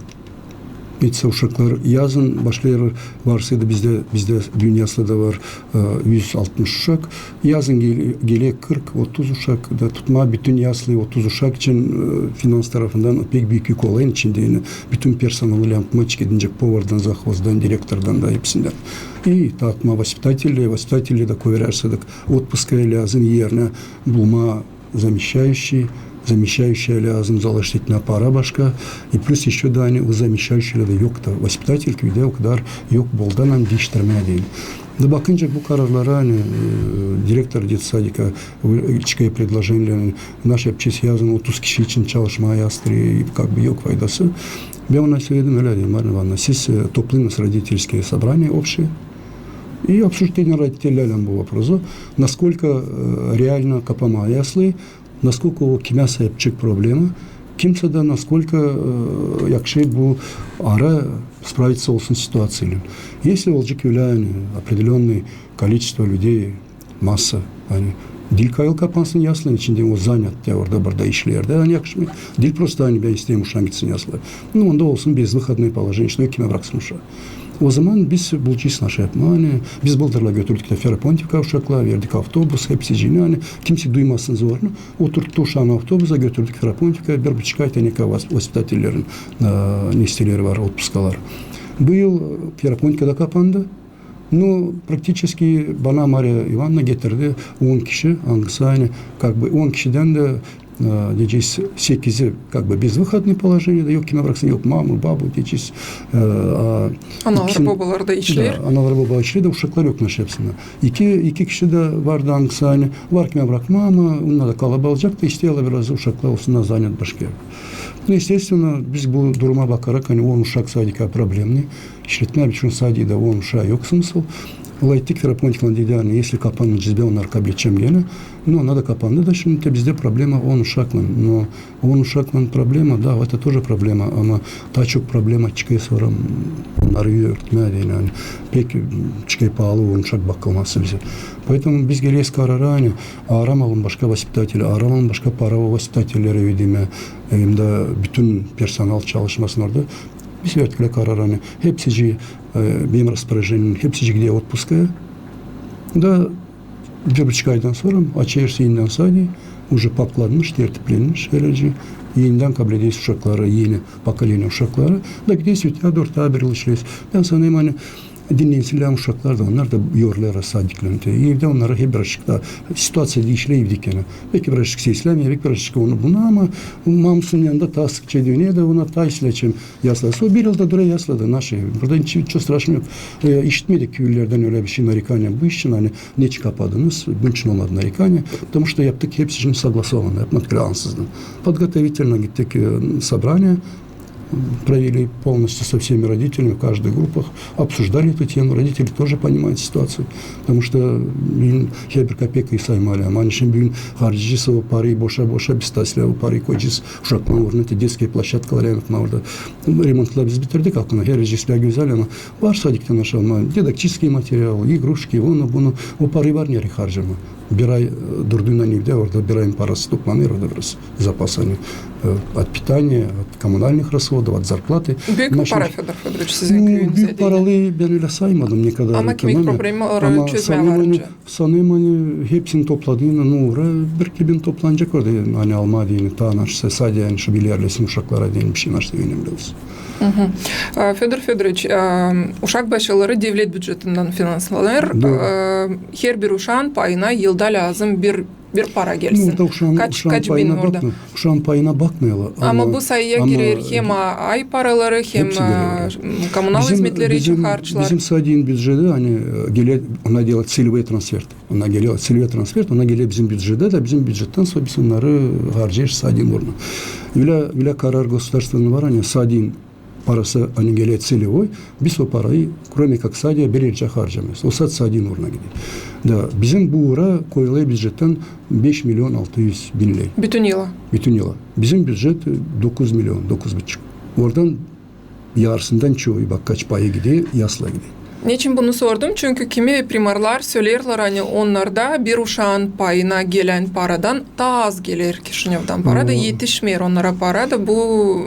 Neçin uşaklar yazın başlêêr, varsaydı bizdä, bizdä büün yaslada var, e, üz altmış uşak. Yazın gel-, geler kırk, otuz uşak da tutmaa bütün yaslıyı otuz uşak için, e, finans tarafından pek büük yük olêr, içindä bütün personalı lääzım tutmaa, çıkacek povardan, zahovdan, direktordan da hepsindän. İ taatmaa vaspitatelleri, vaspitatelleri dä kovêrersädäk otpuska, lääzım erinä bulmaa замещающий, замещающийä lääzım zalıştırmaa para başka. И плюс ещё da, ani o замещающийlerdä yok da, vaspitatelleri o kadar yok, boldan ani diiştirmää deyni. Da bakınca bu kararlara, ani, e, direktor детсадика, e, çıkêr предложениелär, ani naşey yapacez yazın otuz kişi için çalışmaa, yazdıra, и как бы yok faydası. Bän ona söledim, ölä deyni, Marina İvanovna, siz, e, toplayınız родительское собрание общее и обсудите родitellerlän bu vопроsu, насколько, e, реально kapamaa yaslıyı, насколько o kimä sa yapacek problema, kim sa da насколько, e, yakışêr bu ara справиться olsun situaţiyaylan. Если olacek ölä, ani определённое количество людей, masa, ani diil kayıl kapansın yaslıların içindä, o занят da orada-burada işleer dä, ani yakışmêêr. Diil просто, ani bän isteerim uşaam gitsin yaslılara. Nu, onda olsun безвыходное положение, что yok kimä braksın uşaa. O zaman biz bulacez naşey yapmaa, ani biz Bıltırla götürdük dä Ferapontivikaya uşakları, verdik avtobus, hepsicii, ani kimsey duymasın zorunu. Oturttuk uşaanı avtobusa, götürdük Ferapontivikaya, bir buçuk ay tenekä vas-, vaspitatellerin, e, nesteleri var, otpuskaları. Bu yıl, e, Ferapontivikada kapandı. Nu, praktiçeski bana Mariya İvanovna getirdi on kişi, angısı ani, как бы, on kişidän dä, e, deyecez, sekizi, как бы, безвыходное положение, da yok kimä braksın, yok mamu, babu, deyecez, e, a, Analar, ikisini-, bobalar da işleer. Da, analar, bobalar işleer, da uşaklar yok naşey yapsınnar. İki, iki kişi dä vardı, angısı ani var kimä brakmaa, ama onnar da kalabalık olacek da, isteerlär biraz uşaklar olsunnar занят başka erdä. Ну, естественно, biz bu duruma bakarak, ani on uşak sadika problemni, işletmää bütün sadikada on uşaa yok смысл. Layttık Ferapontivikaylan, dedi, ani если kapanınca bän onnarı kabledecäm genä. Nu, onnar da kapandı da, şindi te bizdä problema on uşaklan. Но on uşaklan problema, da, это тоже problema, ama taa çok problema çıkêr sora onnarı örtmää deyni, ani pek çıkêr paalı on uşak bakılması bizä. Поэтому biz geleriz karara, ani aaramalım başka vaspitateleri, aaramalım başka para o vaspitatellerä ödemää, hem dä bütün personal çalışmasın orada. Biz verdik ölä karar, ani hepsicii, e, benim распоряжением, hepsicii gider otpuskaya. Da bir buçuk aydan sora açêrız enidän sadiyi, уже paklanmış, tertiplenmiş herlici. Enidän kablederiz uşakları, eni поколение uşakları. Da gideriz öteyä dooru, taa bir yıl işleriz. Bän sanêrım, ani dinlensin lääzım uşaklar da, onnar da yorulêrlar sadiklerindä. Evdä onnarı hep birazcık taa situaţiya diişiler evdä genä. Beki birazcık seslämeer, beki birazcık onu bunu, ama mamusunun yanında taa sıkça döner da, ona taa isleyecäm yaslıya. O bir yılda durêr yaslıda, naşey. Burada hiç, hiç straşno yok. E, işitmedik küülerdän ölä bişey, нарекания bu iş için, ani neçin kapadınız, bunun için olmadı нарекания. Потому что yaptık hepsicii согласованно, yapmadık öyle ansızdan. Подготовительно gittik, e, собрание, провели полностью со всеми родителями в каждых группах, обсуждали эту тему. Родители тоже понимают ситуацию, потому что büün herbir kapekayı saymalı. Ama ani şindi büün harcayacez o parayı boşa-boşa, biz taa islää o parayı koyacez uşakların uuruna, te детская площадка var, yani orada. Remontları biz bitirdik, aklına her şey islää gözäl, ama var sadikta naşey yapmaa, дидактический материал, игрушки, onu, bunu, o parayı var nereyi harcamaa. Bir ay, e, durduunnan evdä, orada bir ayın parası toplanêr orada biraz. Запас, ani, e, от питания, от коммунальных расходов, от зарплаты. Büük para, Födor Födoroviç, sizin küüyünüzdä, büük paralı bän ölä saymadım, ne kadar ekonomiya. Ama kimik problemaları çözmää varınca. Sanêrım, ani hepsini topladıynan, nu, ora bir iki bin toplanacek orada, ani almaa deyni, taa naşey, sade, ani şu bir erlesin uşaklara deyni, bişey naşey önemli olsun. E, Födor Födoroviç, e, uşak başçıları devlet bücetindän finanslanêr. Dooru. E, herbir uşaan payına yılda lääzım bir bir para gelsin? Kaç, kaç bin orada? Uşaan payına bakmêêrlar. Ama bu sayıya girer hem ay paraları, hem komunal izmetleri için harçlar. Bizim sadiin bücettä, ani, e, geler, ona deelär целевой трансфер. Ona geler целевой трансфер, ona geler bizim bücettä da bizim bücettän sora biz onnarı harcêêrız sadiin uuruna. Ölä, ölä karar государственный var, ani sadiin parası, ani geler целевой, biz o parayı, кроме как sadiya, bir ercä harcamêêrız. O sade sadiin uuruna gider. Da bizim bu uura koyulêr bücettän beş milyon altı üz bin ley. Bütün yıla? Bütün yıla. Bizim bücet, e, dokuz milyon, dokuz buçuk. Oradan yarısından çoyu, bak, kaç payı gider, yaslıya gider. Neçin bunu sordum? Çünkü kimi primarlar söleerlär, ani onnarda bir uşaan payına gelän paradan taa az geler Kişinevdan para da etişmeer onnara para da bu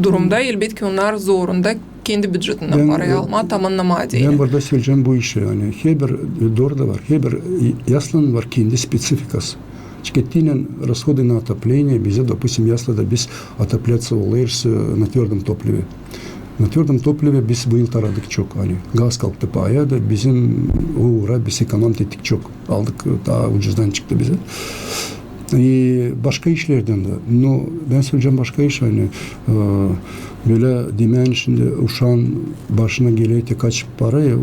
durumda, elbetki, onnar zorunda kendi bücetindän parayı almaa, tamannamaa deyni. Bän burada söleyecäm bu işi, ani herbir, e, dooru da var, herbir, e, yaslanın var kendi specifikası. Çıkettiynän расходы на отопление, bizä, допустим, yaslıda biz отопляться olêrız, e, на твёрдом топливе. На твёрдом топливе biz bu yıl taradık çok, ani gaz kalktı paya da bizim o uura biz ekonomit ettik çok. Aldık, e, taa ucuzdan çıktı bizä. E, başka işlerdän dä. No, bän söleyecäm başka iş, ani, e, bölä demää, şindi uşaan başına geler te kaç para, e, o,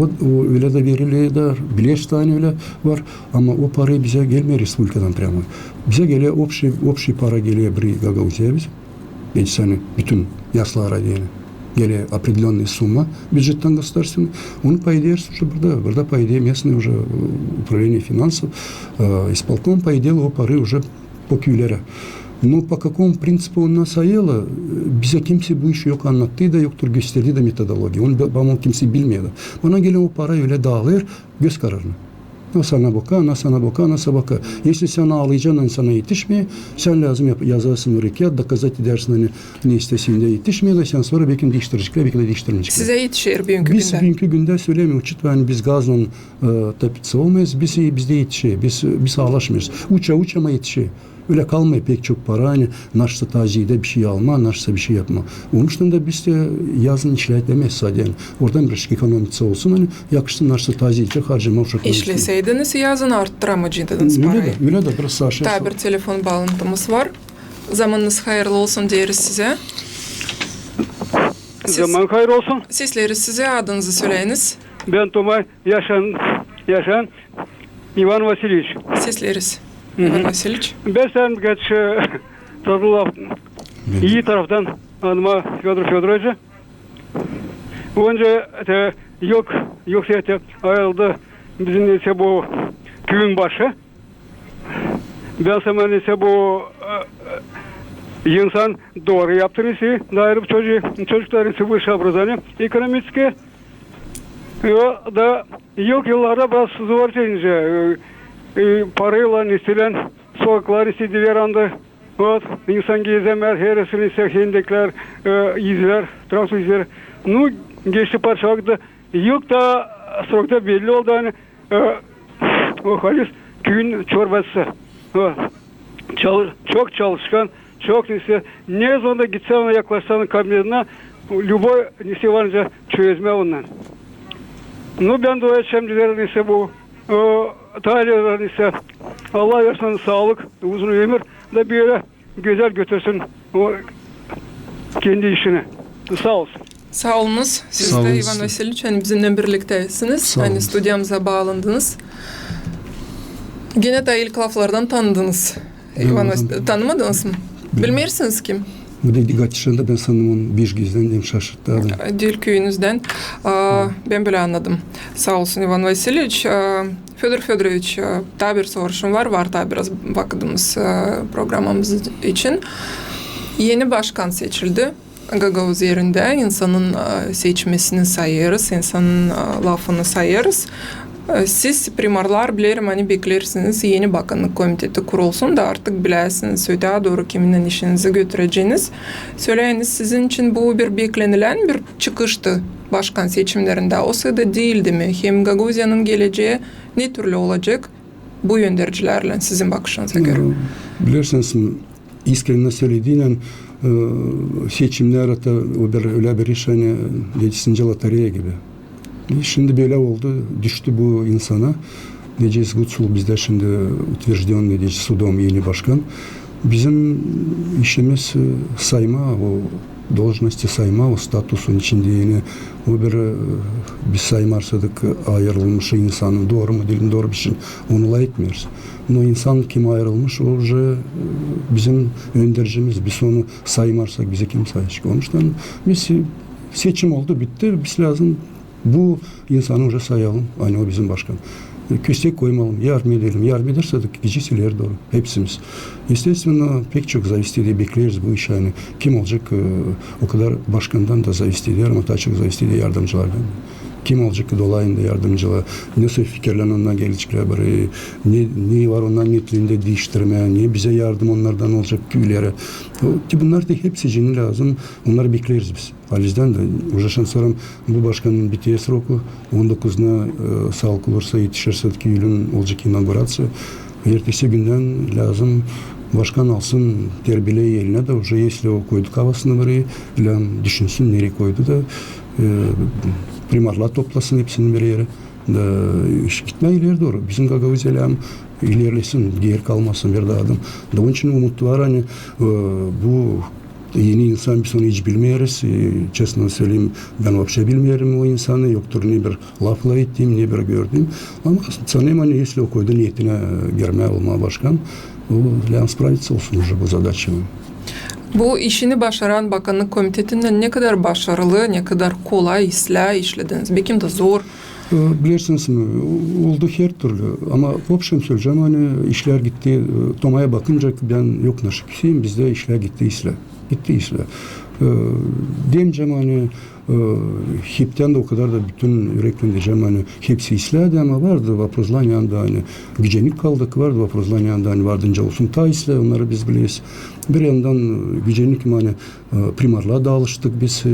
o, o ölä dä veriler da, bilersin, ani ölä var. Ama o para bizä gelmeer respublikadan прямо. Bizä geler общий, общий para geler bir Gagauziyaya bizä. Geçsin, ani bütün yaslılara deyni geler определённая сумма bücettän государственный. Onu payedersin уже burada. Burada payeder местный уже, e, управление финансов, e, исполком payeder o parayı уже po küülerä. Но по какому принципу onnar sayêrlar, e, bizä kimsey bu işi yok annattı da, yoktur gösterdi dä metodologiya. Onu ba-, bana kimsey bilmeer dä. Bana geler o para ölä daalêr göz kararına. Nasıl ona baka, nasıl ona baka, nasıl baka. Если sän aalayacan, ani sana etişmeer, sän lääzım yap-, yazasın oraya kiyat, доказать edersin, ani ne istesin dä etişmeer, da sän sora belki diiştirecek, belki dä diiştirmeyecek. Sizä etişer büünkü gündä? Biz büünkü gündä sölemeyim, uçut, ani biz gazlan, e, topitsa olmêêrız, biz, bizdä etişer, biz, biz aalaşmêêrız. Uça, uça, ama etişer. Ölä kalmêêr pek çok para, ani nasılsa taaziyedä bişey almaa, nasılsa bişey yapmaa. Onuştan da biz dä yazın işlämeeriz sade, ani oradan bir ekonomitsa olsun, ani yakışsın nasılsa taaziyedä harcamaa uşaklar için. İşleseydiniz yazın, arttıramaycıydınız parayı. Ölä dä, ölä dä, biraz saaşêr. Taa bir telefon baalantımız var. Zamanınız hayırlı olsun deeriz sizä. Zaman hayır olsun. Sesleriz sizi, adınızı söleyiniz. Bän Tomay. Yaşan, yaşan, İvan Vasilyeviç. Sesleriz, İvan Vasilyeviç. Bän isteerim birkaç, e, tatlı laf iyi taraftan anmaa Födor Födoroviçä. Onca, e, yok, yok, e, ayırıldı bizim ise bu küüyün başı. Bän sanêrım, ise bu, e, e, insan dooru yaptı, ise, dä ayırıp çocuk, çocuklar ise высшее образование экономическое. E, da ilk yıllarda biraz zor deyni, e, e, paraylan isteerlär, sokaklar ise diver andı. Вот, insan gezemär, herisi ise hendeklär, e, izlär, traktor izleri. Nu, geçti parça vakıt, yok da srokta belli oldu, ani, e, o halis küüyün çorbacısı. O, çalı-, çok çalışkan, çok ise, ne zaman da gitsen ona, yaklaşsan kabinetine, любой, ne ise var, çözmää ondan. Nu, bän dua edecäm, dilerim, ise bu, e, talihsizlär ise, Allah versin saalık, uzun ömür da bölä gözäl götürsün o kendi işini. Saa olsun. Saa olunuz. Siz dä, İvan Vasilyeviç, ani bizimnän birliktäsiniz, ani studiyamıza baalandınız. Genä taa ilk laflardan tanıdınız. İvan Vas-, tanımadınız mı? Bilmeersiniz kim? Bu da diil, geçen dä bän sandım onu, bir gözdän şaşırttı adam. Diil küüyünüzdän. A, bän bölä annadım. Saa olsun, İvan Vasilyeviç. A, Födor Födoroviç, e, taa bir soruşum var, var taa biraz vakıdımız, e, programamız için. Eni başkan seçildi. Gagauz Erindä insanın, e, seçmesini sayêrız, insanın, e, lafını sayêrız. E, siz, primarlar, bilerim, ani bekleersiniz, eni bakannık komiteti kurulsun da artık biläsiniz, ötää dooru kiminnän işinizi götüreceniz. Söleyiniz, sizin için bu bir beklenilän bir çıkıştı başkan seçimnerindä. O sırada diildi mi? Hem Gagauziyanın gelecää ne türlü olacek bu öndercilärlän sizin bakışınıza görä? E, bilersiniz, iskrennä sölediynän, e, seçimnär, o bir, ölä bir iş, ani geçisinci lotereya gibi. E, şindi bölä oldu, düştü bu insana. Deyecez, Guçul bizdä şindi утверждённый, deyecez, sudom eni başkan. Bizim işimiz, e, sayma, o должности sayma, o statusun içindä eni, o bir, e, biz saymarsadık ayırılmış insanı, dooru mu, diil mi, dooru bir şey, onu lafetmeeriz. Но insan kim ayırılmış, o уже, e, bizim öndercimiz, biz onu saymarsak, bizi kim sayacek? Onuştan biz, e, seçim oldu, bitti, biz lääzım bu insanı уже sayalım, ani o bizim başkan. E, köstek koymayalım, yardım edelim. Yardım edersädik, gidecez ileri dooru, hepsimiz. Естественно, pek çok зависит eder, bekleeriz bu işi, ani kim olacek, e, o kadar başkandan da зависит eder, ama taa çok зависит eder yardımcılardan. Kim olacek dolayında yardımcılar, ne fikirlär ondan geleceklär burayı, ne, ne var ondan niyetlerindä diiştirmää, ne bizä yardım onnardan olacek küülerä. O, ki bunnar da hepsicini lääzım, onnarı bekleeriz biz. Halizdän dä, уже şansora bu başkanın biter sroku, on dokuzuna, e, saalık olursa, etişersäk, iyülün olacek inauguraţiya. Ertesi gündän lääzım başkan alsın terbileyi elinä dä, уже если o koydu kafasını bir erä, lääzım düşünsün, nereyi koydu da, e, primarlar toplasın hepsini bir erä. Da iş gitmää ileri dooru. Bizim Gagauziya lääzım ilerlesin, geeri kalmasın bir dä adım. Da onun için umut var, ani, e, bu eni insan, biz onu hiç bilmeeriz. E, честно söleyim, bän вообще bilmeerim o insanı. Yoktur ne bir laflar ettiim, ne bir gördüüm. Ama sanêrım, ani если o koydu niyetinä girmää, olmaa başkan, o lääzım справиться olsun уже bu zadaçaylan. Bu işini başaran bakannık komitetindän ne kadar başarılı, ne kadar kolay islää işlediniz? Bekim dä zor. E, bilersiniz mi, oldu her türlü. Ama в общем söleyecäm, ani işlär gitti, e, Tomaya bakınca, bän yok naşı küseyim, bizdä işlär gitti islää. Gitti islää. E, demeyecäm, ani, e, heptän dä o kadar da bütün üreknä deyecäm, ani hepsi isläädi, ama vardı voprazlan yanında, ani gücennik kaldık, vardı voprazlan yanında, ani vardınca olsun taa islää, onnarı biz bileriz. Bir yandan, e, gücennik, ani e, primarlar da alıştık biz, e,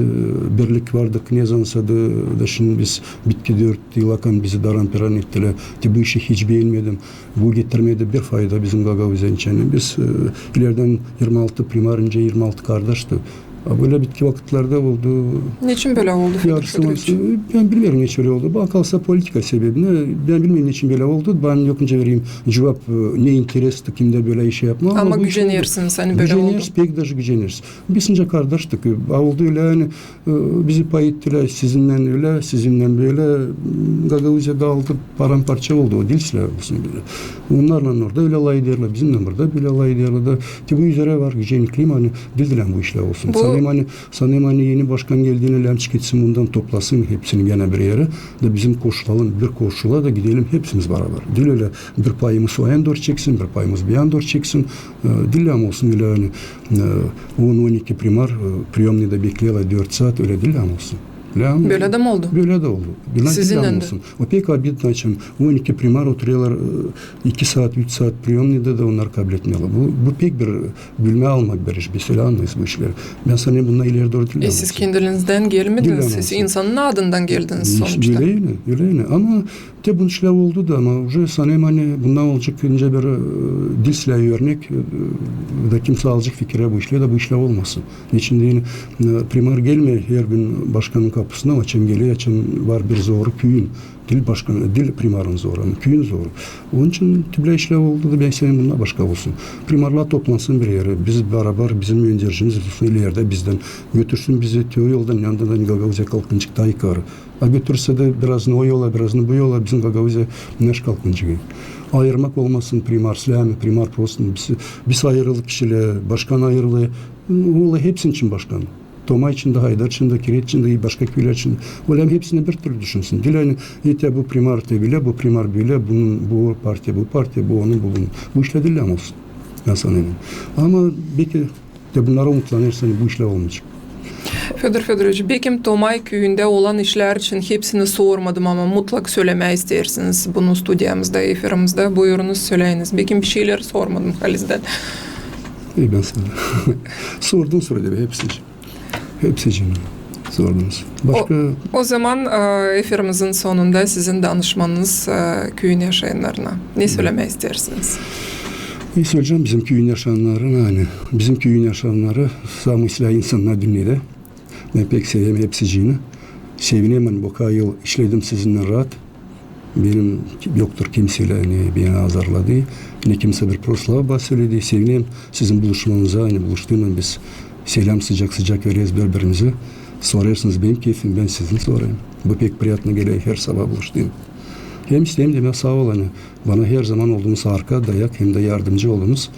birlik vardık, ne zaman sa da, da şindi biz bitki dört yıl akan bizi daran-peran ettilär. Te bu işi hiç beenmedim. Bu getirmedi bir fayda bizim Gagauziyanın içinä. Biz, e, ileridän irmi altı primar, nicä irmi altı kardaştı. A bölä bitki vakıtlarda oldu. Neçin bölä oldu, Feodor Feodoroviç? Bän bilmeerim, neçin bölä oldu. Bana kalsa politika sebebinä, bän bilmeerim, neçin bölä oldu. Bän yok nicä vereyim cuvap, e, ne interesti kimdä bölä iş yapmaa. Ama gücenersiniz, ani bölä oldu. Güceneriz, pek даже güceneriz. Biz nicä kardaştık, a oldu ölä, ani, e, bizi pay ettilär, sizinnän ölä, sizinnän bölä, m, Gagauziya daaldı, paramparça oldu, o diil islää olsun bölä. Onnarlan orada ölä lafederlär, bizimnän burada bölä lafederlär da, te bu üzerä var gücenniklerim, ani diil lääzım bu işlär olsun. Sanêrım, ani, sanêrım, ani eni başkan geldiinä lääzım çıketsın bundan, toplasın hepsini genä bir erä, da bizim koşulalım, bir koşula da gidelim hepsimiz barabar. Diil ölä bir payımız o yana dooru çeksin, bir payımız bu yana dooru çeksin. E, diil lääzım olsun ölä, ani, e, on, on iki primar, e, приёмныйda bekleerlär dört saat, ölä diil lääzım olsun. Bölä dä mi oldu? Bölä dä oldu. Sizinnän dä? O pek обидно, açan on iki primar oturêrlar, e, iki saat, üç saat приёмныйda da onnarı kabletmeerlär. Bu, bu pek bir bölmää-almaa bir iş, biz ölä annêêrız bu işleri. Bän sanêrım, bundan ileri dooru diil lääzım olsun. E, siz kendilizdän gelmediniz, siz insanın adından geldiniz sonuçta. Ölä, ölä. Ama te bu işlär oldu da, ama уже sanêrım, ani bundan olacek nicä bir, e, diil islää örnek, e, da kimsä alacek fikirä bu işlär da bu işlär olmasın. Neçin deyni, e, primar gelmeer her gün başkanın kapusuna, açan geler, açan var bir zoru küüyün. Diil başkan, diil primarın zoru, ama küüyün zoru. Onun için te bölä işlär oldu da bän sanêrım, bundan başka olsun. Primarlar toplansın bir erä, biz barabar, bizim öndercimiz olsun ilerä bizdän, götürsün bizi te o yoldan, yanından Gagauziya kalkınacek taa yukarı. A götürse dä birazını o yola, birazını bu yola, bizim Gagauziya neşey kalkınacek? Ayırmak olmasın, primar släämi, primar prosto. Biz, biz ayırıldı kişilär, başkan ayırıldı. Ola hepsinin için başkan. Toma için dä, Haydar için dä, Kiret için dä, başka küülär için. Ola hepsini bir türlü düşünsün. Diil ani, e, te bu primar te bölä, bu primar bölä, bunun, bu partiya, bu partiya, bu onun, bu bunun. Bu işlär diil lääzım olsun. Bän sanêrım. Ama beki te bunnara umutlanêrsın, bu işlär olmayacek. Feodor Feodoroviç, bekim Tomay küüyündä olan işlär için hepsini sormadım, ama mutlak sölemää isteersiniz bunu studiyamızda, efirimizdä. Buyurunuz, söleyiniz. Bekim bir şeyleri sormadım halizdän. E, bän sana sordum, sordum hepsini. Hepsini sordunuz. Başka? O zaman, e, efirimizin sonunda sizin danışmanız, e, küüyün yaşayannarına ne sölemää isteersiniz? Ne söleyecäm bizim küüyün yaşayannarına, ani bizim küüyün yaşayannarı samı islää insannar dünnedä. Bän pek severim hepsicini. Sevinerim, ani bu kadar yıl işledim sizinnän raat. Benim yoktur kimseylän, ani beni azarladı, ne kimsä bir prost laf bana söledi. Sevinerim sizin buluşmanıza, ani buluştuunnan biz selam sıcak-sıcak vereriz biri-birimizä. Sorêrsınız benim keyfimi, bän sizin sorêrım. Bu pek priyatno geler, her sabaa buluştuunnan. Hem isteerim demää saa ol, ani bana her zaman oldunuz arka, dayak hem dä yardımcı oldunuz.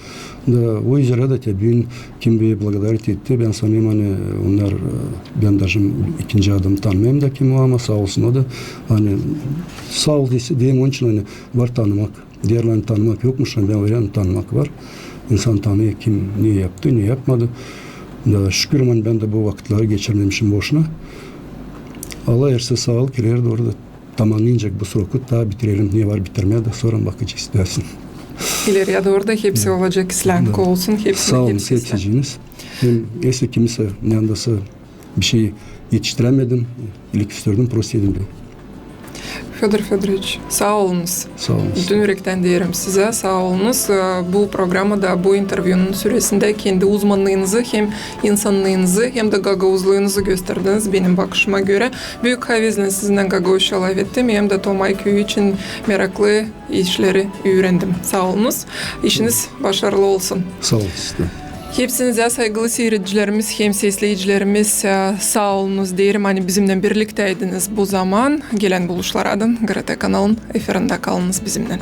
Da o üzerä dä te büün kim beni благодарить etti, bän sanêrım, ani onnar, e, bän dajı ikinci adamı tanımêêrım da kim o, ama saa olsun o da. Ani saa ol deerim onun için, ani var tanımak. Deerlär, ani tanımak yokmuş, ani bän ögränim, tanımak var. İnsan tanıyêr, kim ne yaptı, ne yapmadı. Da şükür, ani bän dä bu vakıtları geçirmemişim boşuna. Allah eer saa ol, ileri dooru da tamamnayıncak bu sroku, taa bitirelim, ne var bitirmää, da sora bakacez, istäsin. İleriyä dooru da hepsi olacek islää. Da. Ko olsun, hepsi. Saa olun, hepsi islää. Hepsiciniz. Hem eser kimsä, ne andasa bir şey etiştirämedim, ilik üstürdüm, prost dedim bän. Födor Födoroviç, saa olunuz. Saa olun. Bütün ürektän deerim sizä, saa olunuz. E, bu programada, bu intervyunun süresindä kendi uzmannıınızı hem insannıınızı hem dä gagauzluyunuzu gösterdiniz, benim bakışıma görä. Büük havezlän sizinnän gagauzça lafettim hem dä Tomay küüyü için meraklı işleri üürendim. Saa olunuz. İşiniz başarılı olsun. Saa olun siz dä. Hepsinizä, saygılı siiredicilerimiz hem sesleyicilerimiz, e, saa olunuz deerim, ani bizimnän birliktäydiniz bu zaman. Gelän buluşlaraadan GRT kanalın efirindä kalınız bizimnän.